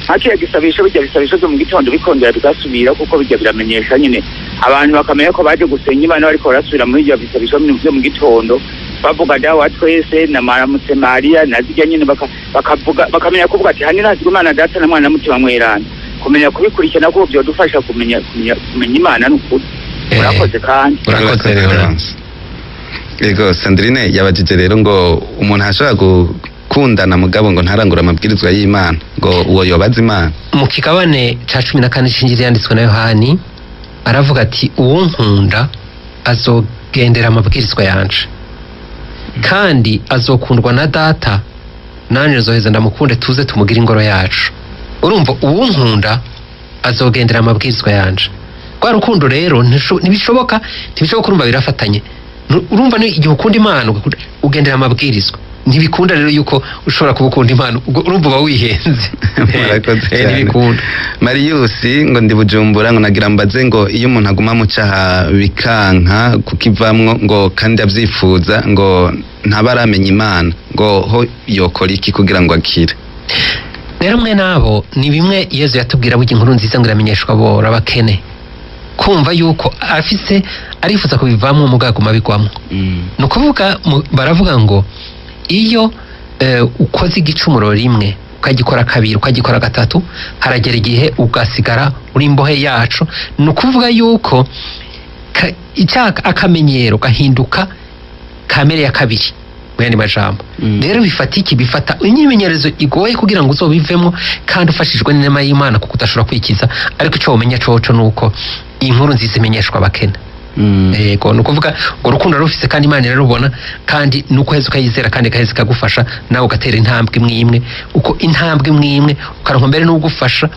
nka kiriya gisabisho, bijya bisabisho vyo mu gitondo bikongera bigasubira, kuko bijya biramenyesha nyine abantu bakamenya ko baje gusenga Imana, bariko barasubira muri ibyo bisabisho vyo mu gitondo bavuga Dawe wa twese na Maramutse Mariya na zirya nyine, bakavuga bakamenya kuvuga ati hanini hazigwa Imana Data na Mwana na Mutima Mweranda, kumenya kubikurikirana kuko vyodufasha kumenya Imana n'ukuri. Murakoze kandi. Urakoze Leonce. Yego, Sandrine yabajije rero ngo umuntu ashobora gukundana mugabo ngo ntarangura amabwirizwa y'Imana, ngo uwo yobaza Imana. Mu kigabane ca 14 c'Injili yanditswe na Yohani aravuga ati uwunkunda azogendera amabwirizwa yanje, kandi azokundwa na Data, nanje nzoheza ndamukunde tuze tumugire ingoro yacu. Urumva, uwunkunda azogendera amabwirizwa yanje. Kwa rukundo rero ntibishoboka urumva birafatanye. Urumva ni igihe ukunda Imana ugendera amabwirizwa, ntibikunda rero yuko ushobora kubukunda Imana, urumva uba wihenze. Murakoze cyane. Ntibikunda. Marius ngo ndi Bujumbura, ngo nagira mbaze ngo iyo umuntu aguma mu cyaha bikanka kukivamwo ngo kandi avyifuza ngo ntaba aramenya Imana, ngo ho yokora iki kugira ngo akire? Rero mwe nabo ni bimwe Yezu yatubwira burya inkuru nziza ngo iramenyeshwa bora abakene, kumva yuko afise arifuza kubivamwo mugabo aguma abigwamwo. Ni ukuvuga baravuga ngo iyo ukoze igicumuro rimwe ukagikora kabiri ukagikora gatatu, haragera igihe ugasigara uri imbohe yacu. Ni ukuvuga yuko icyaha akamenyero gahinduka kamere ya kabiri mwene majambo. Rero bifata iki? Bifata imyimenyerezo igoye kugira ngo uzobivemo kandi ufashijwe n'inema y'Imana, kuko udashobora kwikiza. Ariko ico womenya coco nuko inkuru nziza imenyeshwa abakene. Yego, ni ukuvuga ngo urukundo rufise kandi Imana irarubona, kandi nuko heza ukayizera kandi igaheza ikagufasha nawe ugatera intambwe imwe imwe, uko intambwe imwe imwe ukaronka mbere n'ugufasha,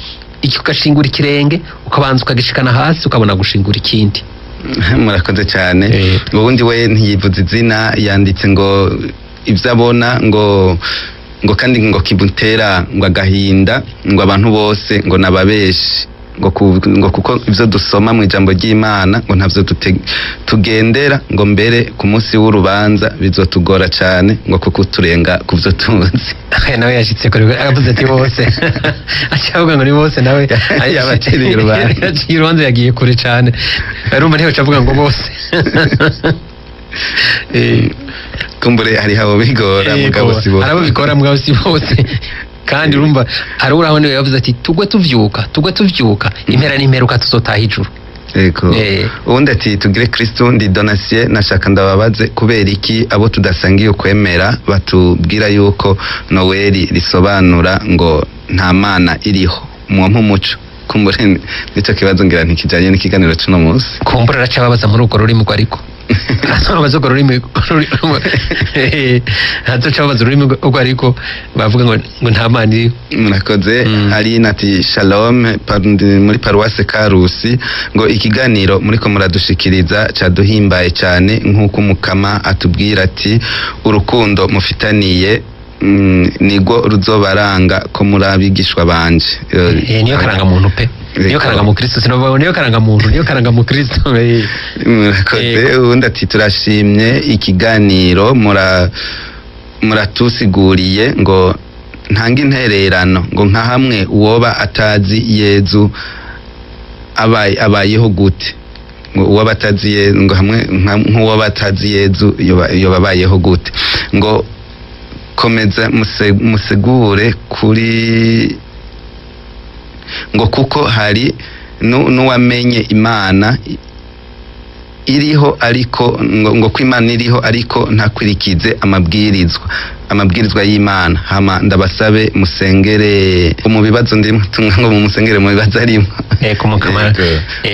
iki ugashingura ikirenge ukabanza ukagishikana hasi ukabona gushingura ikindi. Murakoze cyane. Ubundi we ntiyivuze izina, yanditse ngo ibyo abona ngo kandi ngo kibutera ngo agahinda, ngo abantu bose ngo nababeshi, ngo kuko ivyo dusoma mu ijambo ry'Imana ngo ntavyo tugendera, ngo mbere ku munsi w'urubanza bizotugora cyane ngo kuko turenga kuvyo tuzi. Nawe yashitse kure avuze ati bose, acavuga ngo ni bose, nawe yabaciriye urubanza, yaciye urubanza yagiye kure cyane. Urumva ntiyo acavuga ngo bose. Kumbure hari abo bigora mugabo si bose, hari abo bigora mugabo si bose. Kandi urumva hari uraho niwe yavuze ati tugwe tuvyuka impera n'imperuka tuzotaha ijuru. Yego. Ubundi ati tugire Kristo ndi Donatien, nashaka ndababaze kubera iki abo tudasangiye ukwemera batubwira yuko Noeli risobanura ngo nta mana iriho, mwompa umuco. Kumbure nico kibazo ngira ntikijanye n'ikiganiro c'uno munsi. Kumbure aracababaza muri urwo rurimi ariko abaza urwo rurimi abaza ururimi urwo ariko bavuga ngo nta mana iriho. Murakoze. Aline ati Shalom, muri paruwase Karusi, ngo ikiganiro muriko muradushikiriza caduhimbaye cyane, nk'uko Umukama atubwira ati urukundo mufitaniye nigwo ruzobaranga ko muri abigishwa banje. Niyo karangamuntu pe, niyo karangamukristo, sinovuga niyo karangamuntu, niyo karangamukristo. Murakoze. Ubundi ati turashimye ikiganiro muratusiguriye ngo ntanga intererano, ngo nka hamwe uwoba atazi Yezu abayeho gute, ngo uwoba atazi Yezu, ngo hamwe nk'uwoba atazi Yezu yoba abayeho gute, ngo komeza musegure kuri ngo kuko hari n'uwamenye Imana iriho ariko ngo ko Imana iriho ariko ntakwirikize amabwirizwa y'Imana. Hama ndabasabe musengere mu bibazo ndimo ngo musengere mu bibazo arimo.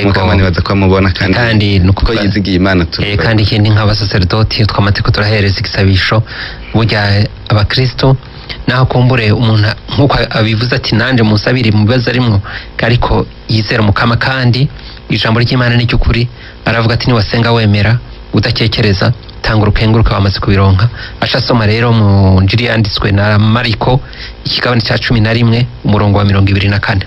Mukama nibaza ko amubona kandi nuko yizigiye Imana tu. Kandi ikindi nk'abasaserdoti twamateko turahereza igisabisho burya abakristo, naho kumbure umuntu nkuko abivuze ati nanje musabire mu bibazo arimo, ariko yizera Umukama kandi ijambo ry'Imana ni ry'ukuri. Aravuga ati niwasenga wemera Udakekereza, tanga urukenguruka bamaze kubironka. Aca asoma rero mu njiri yanditswe na Mariko ikigabane ca 11 umurongo wa 24.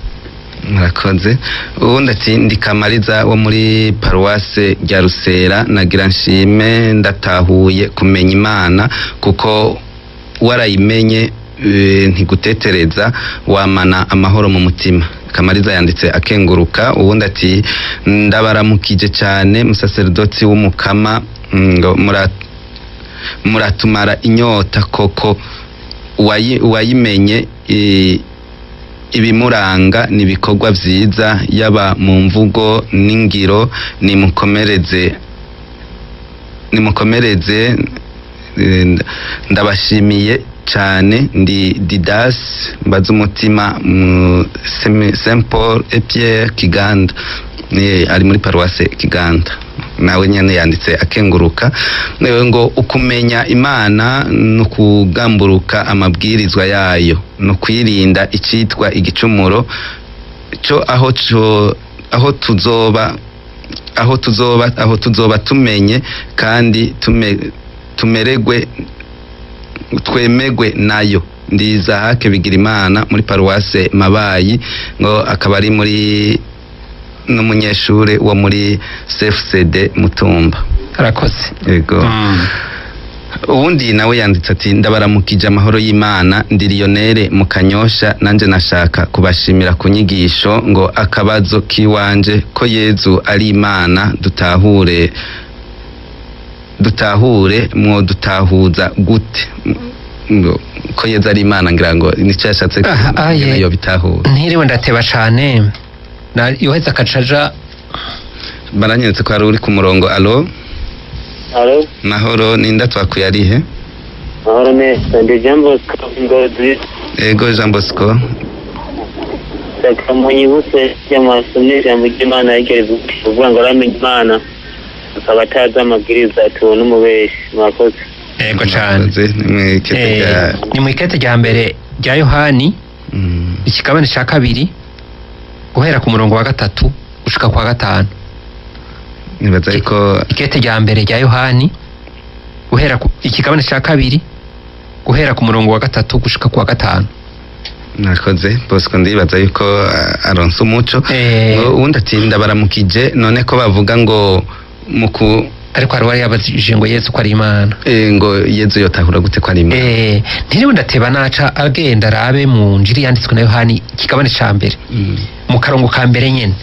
Murakoze. Ubundi ati ndi Kamariza wo muri paruwase rya Rusera, nagira nshime ndatahuye kumenya Imana, kuko warayimenye ntigutetereza, wamana amahoro mu mutima. Kamariza yanditse akenguruka. Ubundi ati ndabaramukije cyane musaserdoti w'umukama, ngo muratumara inyota koko, uwayimenye ibimuranga ni ibikorwa vyiza, yaba mu mvugo n'ingiro. Nimukomereze, ndabashimiye cyane. Ndi Didas mbaza umutima mu Saint Paul et Pierre Kiganda, ari muri paruwase Kiganda. Nawe nyene yanditse akenguruka ngo ukumenya Imana no kugamburuka amabwirizwa yayo no kwirinda icitwa igicumuro cyo aho tuzoba tumenye kandi tumeregwe twemegwe nayo. Ndiza hake bigira Imana muri paruwase Mabayi, ngo akaba ari muri n'umunyeshure wo muri CFCD Mutumba. Arakoze. Yego. Ubundi nawe yanditse ati ndabaramukije amahoro y'Imana, ndi Lionel mu Kanyosha, nanje nashaka kubashimira ku nyigisho, ngo akabazo kiwanje ko Yezu ari Imana dutahure mwo dutahuza gute ngo ko Yezu ari Imana, ngira ngo nico yashatse yo bitahura. Ntiriwe ndateba cane na yoheza kacaja baranyeretse ko ari uri ku murongo. Allo? Allo? Mahoro, ninda twakuye arihe? Mahoro neza, ndi Jean Bosco Ngozi. Ego Jean Bosco. Saka munyibutse y'amasomye ijambo ry'Imana yegereza kuvuga ngo aramenye Imana akaba atazi amabwiriza atuwe n'umubeshi. Murakoze. Ego cane. Ni mwikete rya mbere rya Yohani ikigabane ca 2 guhera ku murongo wa 3 gushika kwa 5. Nibaza ko ikete rya mbere rya Yohani guhera ku ikigabane ca 2 guhera ku murongo wa 3 gushika kwa 5. Nakoze Bosco, ndibaza yuko aronse umuco. Ubundi ati ndabaramukije, none ko bavuga ngo muku ariko hari wari yabajije ngo Yezu ko ari Imana, ngo Yezu yotahura gute ko ari Imana? Ntiriwe ndateba naca agenda arabe mu njiri yanditswe na Yohani ikigabane ca mbere mu karongo ka mbere nyene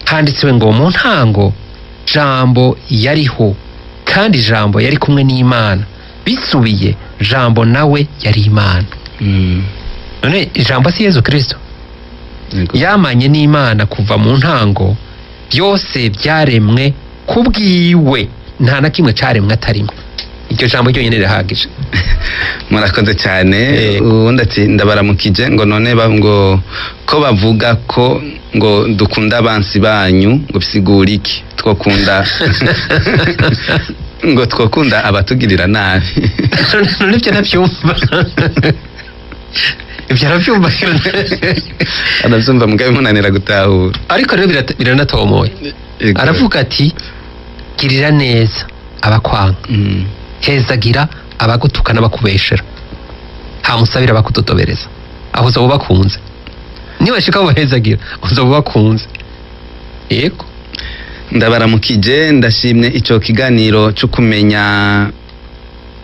handitswe ngo mu ntango Jambo yariho, kandi Jambo yari kumwe n'Imana, bisubiye Jambo nawe yari Imana. None Jambo si Yezu Kristo yamanye n'Imana kuva mu ntango, byose byaremwe kubwiwe, nta na kimwe caremwe atarimo. Iryo jambo ryonyene rirahagije. Murakoze cyane. Ubundi ati ndabaramukije, ngo none ngo ko bavuga ko ngo dukunda abansi banyu, ngo bisigura iki? Twokunda ngo twokunda abatugirira nabi. None ibyo nabyumva. Ibyo arabyumva. Arabyumva mugabe munanira gutahura. Ariko rero biranatomoye. Aravuga ati girira neza abakwanga, hezagira abagutuka n'abakubeshera, hamusabira abakudodobereza, aho uzoba ubakunze. Niba shika ubahezagira uzoba ubakunze. Yego. Ndabaramukije, ndashimye ico kiganiro cyo kumenya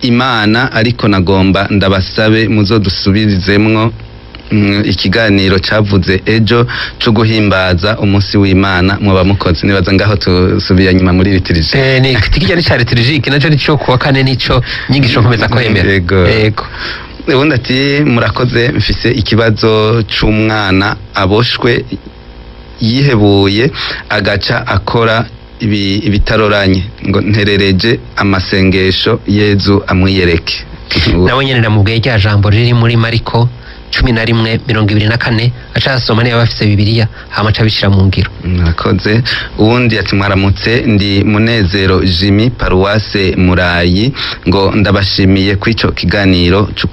Imana, ariko nagomba ndabasabe muzodusubirizemwo ikiganiro cavuze ejo cyo guhimbaza umunsi w'Imana muba mukoze. Nibaza ngaho tusubiye nyuma muri liturgie. Ni tikijya ni cha liturgie naco nico kuwa kane nico nyigisho nkomeza kwemera. Yego. Ubundi ati murakoze, mfise ikibazo c'umwana aboshwe yihebuye agaca akora ibitaroranye, ngo nterereje amasengesho Yezu amwiyereke. Nawe nyene namubwiye rya jambo riri muri Mariko 11:24 aca asoma niba bafise Bibiliya hama aca abishira mu ngiro. Murakoze. Uwundi ati mwaramutse, ndi Munezero Jimmy paruwase Murayi, ngo ndabashimiye kw'ico kiganiro cyo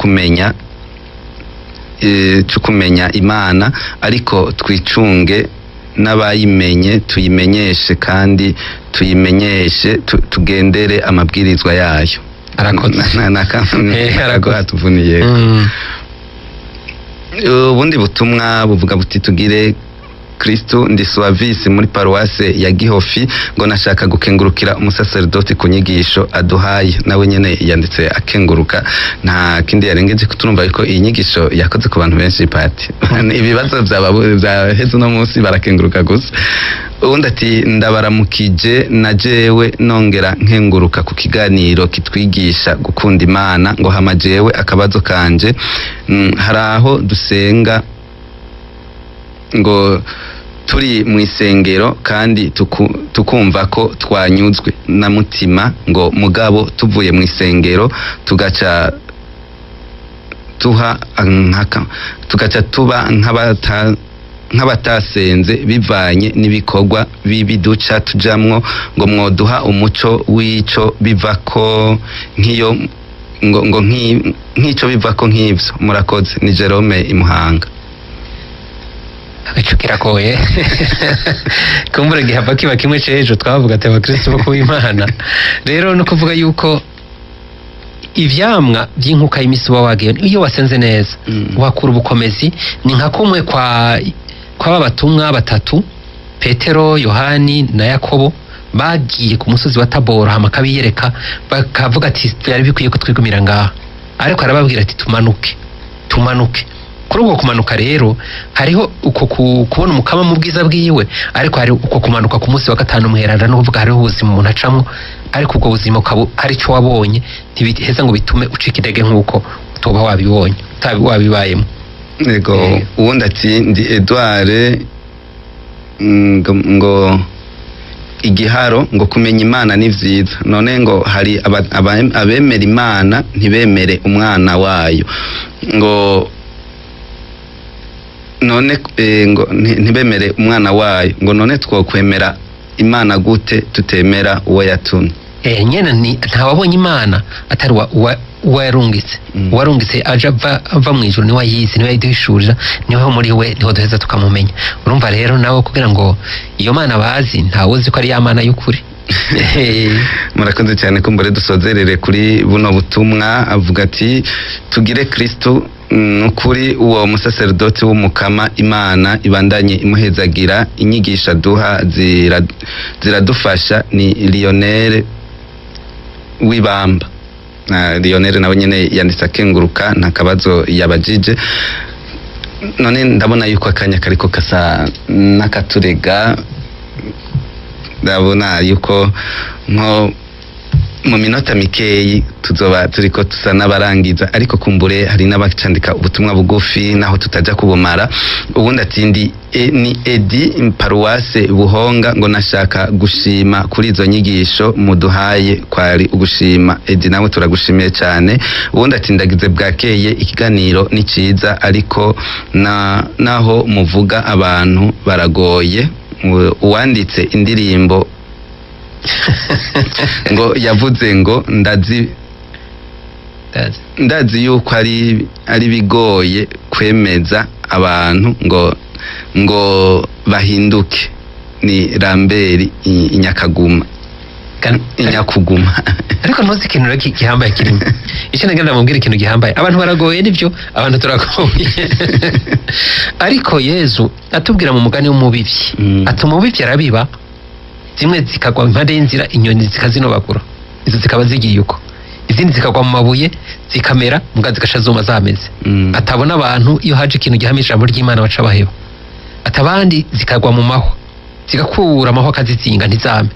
kumenya Imana, ariko twicunge n'abayimenye tuyimenyeshe kandi tuyimenyeshe tugendere amabwirizwa yayo. Arakoze. Arakoze. Ubundi butumwa buvuga buti tugire Kristo ndi suavisi muri paruwase ya Gihofi, ngo nashaka gukengurukira umusaserdoti ku nyigisho aduhaye. Nawe nyene yanditse akenguruka, nta kindi yarengeje kuturumva yuko iyi nyigisho yakoze ku bantu benshi pati. Ibibazo byaheze uno munsi barakenguruka gusa. Ubundi ati ndabaramukije na jewe nongera nkenguruka ku kiganiro kitwigisha gukunda Imana, ngo hama jewe akabazo kanje hari aho dusenga ngo turi mu isengero kandi tukumva ko twanyuzwe na mutima, ngo mugabo tuvuye mu isengero tugaca tuba nk'abatasenze bivanye n'ibikorwa bibi duca tujamwo, ngo mwoduha umuco w'ico bivako nk'iyo ngo nk'ico bivako nk'ivyo. Murakoze. Ni Jerome Imuhanga. Agacu kiragoye kumbura gihava kiba kimwe c'ejo twavuga ati abakristo bo kuw'Imana. Rero no kuvuga yuko ivyamwa by'inkuka y'imisi uba wagiye iyo wasenze neza wakura ubukomezi. Ni nka kumwe kwa babatumwa batatu Petero, Yohani na Yakobo bagiye ku musozi wa Taboro, hama akabiyereka bakavuga ati byari bikwiye ko twigumira ngaha, ariko arababwira ati tumanuke tumanuke. Kuri ubwo kumanuka rero hariho uko kubona umukama mu bwiza bwiwe, ariko hari uko kumanuka ku munsi wa gatanu muheranda, no kuvuga hariho ubuzima umuntu acamwo, ariko ubwo buzima ukaba hari ico wabonye ntibiheza ngo bitume ucika intege nk'uko utoba wabibonye wabibayemo. Yego. Uwundi ati ndi Edouard ngo igiharo ngo kumenya Imana ni vyiza, none ngo hari abemera Imana ntibemere umwana wayo, ngo none ngo ntibemere umwana wayo, ngo none twokwemera Imana gute tutemera uwo yatumye? Nyene ni ntawabonye Imana atari uwarungitse. Uwarungitse aje ava mu ijuru, niwe ayizi, niwe ayiduhishurira, niwe muri we niho duheza tukamumenya. Urumva rero nawe kugira ngo iyo Mana bazi ntawuzi ko ari ya Mana y'ukuri. Murakoze cyane. Kumbure dusozerere kuri buno butumwa avuga ati tugire Kristo nukuri uwo musaserdoti w'umukama Imana ibandanye imuhezagira, inyigisha duha ziradufasha. Ni Lionel w'Ibamba. Lionel nawe nyene yanditse akenguruka, nta kabazo yabajije. None ndabona yuko akanya kariko kasa n'akaturega, ndabona yuko nko mu minota mikeyi tuzoba turiko tusa n'abarangiza, ariko kumbure hari n'abacandika ubutumwa bugufi naho tutaja kubumara. Ubundi ati ndi ni Edi paruwase Buhonga, ngo nashaka gushima kuri izo nyigisho muduhaye, kwari ugushima. Edi nawe turagushimiye cyane. Ubundi ati ndagize bwakeye, ikiganiro ni ciza, ariko naho muvuga abantu baragoye. Uwanditse indirimbo ngo yavuze ngo ndazi yuko ari bigoye kwemeza abantu ngo bahinduke. Ni Ramberi Inyakaguma. Inyakuguma. Ariko ntuzi ikintu rero gihambaye kirimo. Icyo nagenda mubwira ikintu gihambaye, abantu baragoye nivyo, abantu turagoye. Ariko Yezu atubwira mu mugani w'umubivyi, ati umubivyi arabiba, zimwe zikagwa impande y'inzira inyoni zikazinobagura, izo zikaba zigiye uko, izindi zikagwa mu mabuye zikamera mbwa zigasha zuma zameze. Atabona abantu iyo haje ikintu gihamye ijambo ry'Imana baca baheba. Atabandi zikagwa mu mahwa zigakura amahwa akazizinga ntizame.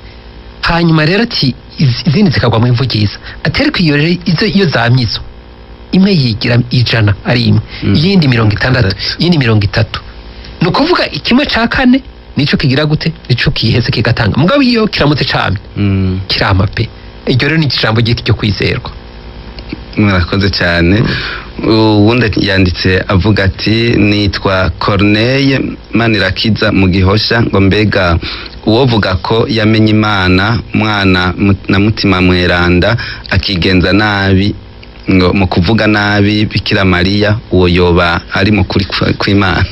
Hanyuma rero ati izindi zikagwa mu ivu ryiza, atereko iyo rero izo iyo zamye izo imwe yigira 100 ari imwe, iyindi 60, iyindi 30. Ni ukuvuga kimwe ca kane nico kigira gute, nico kiheze kigatanga. Mugabo iyo kiramutse camye kirama pe. Iryo rero ni ijambo ryo kwizerwa. Murakoze cyane. Uwundi yanditse avuga ati nitwa Corneille Manirakiza mu Gihosha, ngo mbega uwovuga ko yamenye Imana mwana na mutima mweranda akigenza nabi, ngo mu kuvuga nabi Bikira Mariya, uwo yoba ari mu kuri kw'Imana?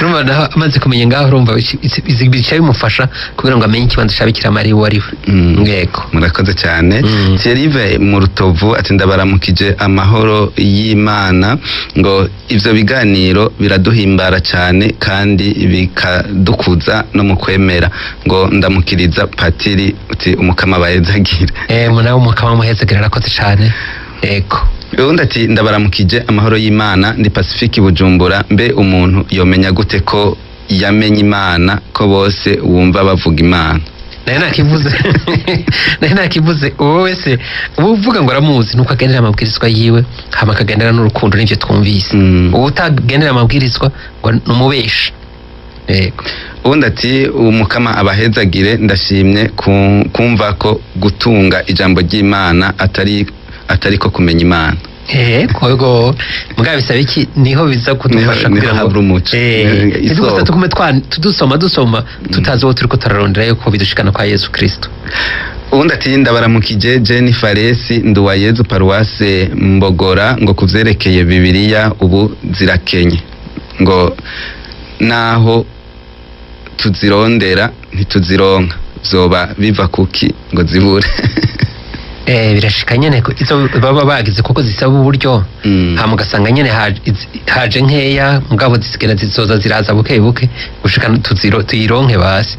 Urumva naho amaze kumenya ngaho, urumva bica bimufasha kugira ngo amenye ikibanza ca Bikira Mariya uwo ari we. Yego. Murakoze cyane. Thierry mu Rutovu ati ndabaramukije, amahoro y'Imana, ngo ivyo biganiro biraduhimbara cyane kandi bikadukuza no mu kwemera, ngo ndamukiriza patiri uti umukama bahezagira. Nawe umukama muhezagira, arakoze cyane. Yego. Ubundi ati ndabaramukije, amahoro y'Imana, ndi Pacifique Bujumbura, mbe umuntu yomenya gute ko yamenye Imana, ko bose wumva bavuga Imana? Nayo nakivuze, uwo wese uba uvuga ngo aramuzi nuko agendera amabwirizwa yiwe, hama akagendera n'urukundo, n'ivyo twumvise. Uwo utagendera amabwirizwa ngo ni umubeshi. Yego. Ubundi ati umukama abahezagire, ndashimye kumva ko gutunga ijambo ry'Imana atari ko kumenya Imana. Yego, yego, mugabo bisaba iki? Niho biza kudufasha Niho kugira ngo habura umuco. Ntitugusa isoko. tugume tudusoma tutazi uwo turiko turarondera yuko bidushikana kwa Yesu Kristo. Ubundi ati ndabaramukije, Jenny Faresi Nduwayezu, paruwase Mbogora, ngo kuvyerekeye Bibiliya ubu zirakenye, ngo naho tuzirondera ntituzironka, vyoba biva kuki ngo zibure? Birashika nyene ko izo baba bagize kuko zisaba uburyo, hama ugasanga nyene haje nkeya, mugabo zigenda zizoza ziraza buke buke gushika tuyironke basi.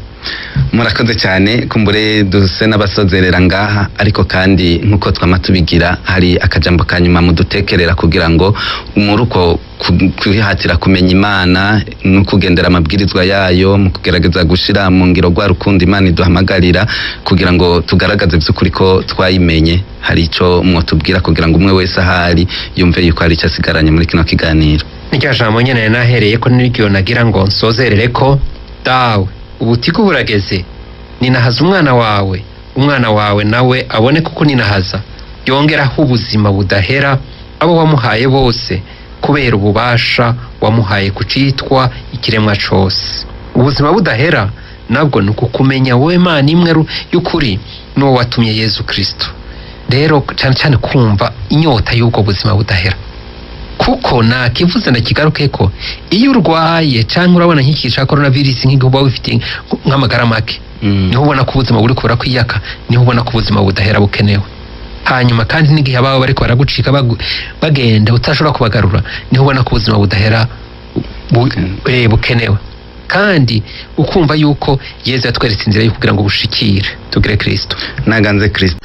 Murakoze cyane. Kumbure duse n'abasozerera ngaha, ariko kandi nk'uko twama tubigira, hari akajambo ka nyuma mudutekerera kugira ngo muri uko kwihatira kumenya Imana no kugendera amabwirizwa yayo, mu kugerageza gushira mu ngiro rwa rukundo Imana iduhamagarira, kugira ngo tugaragaze by'ukuri ko twayimenye, hari ico mwotubwira kugira ngo umwe wese ahari yumve yuko hari icyo asigaranye muri kino kiganiro? Niryo jambo nyene nahereye ko niryo nagira ngo nsozerere ko: Dawe, ubutiku burageze, ninahaza umwana wawe, umwana wawe nawe abone kuko ninahaza, yongeraho ubuzima budahera abo wamuhaye bose, kubera ububasha wamuhaye kucitwa ikiremwa cose. Ubuzima budahera nabwo ni ukukumenya wowe Mana imwe y'ukuri n'uwo watumye Yezu Kristo. Rero cyane cyane kumva inyota y'ubwo buzima budahera, kuko nakivuze ndakigaruke ko iyo urwaye cyangwa urabona nk'iki cya coronavirus, nk'igihe uba wifitiye nk'amagara make, niho ubona ko ubuzima buri kubura kwiyaka, niho ubona ko ubuzima budahera bukenewe. Hanyuma kandi n'igihe abawe bariko baragucika bagenda utashobora kubagarura, niho ubona ko ubuzima budahera bukenewe. Kandi ukumva yuko Yezu yatweretse inzira yo kugira ngo bushikire. Tugire Kristo. Naganze Kristo.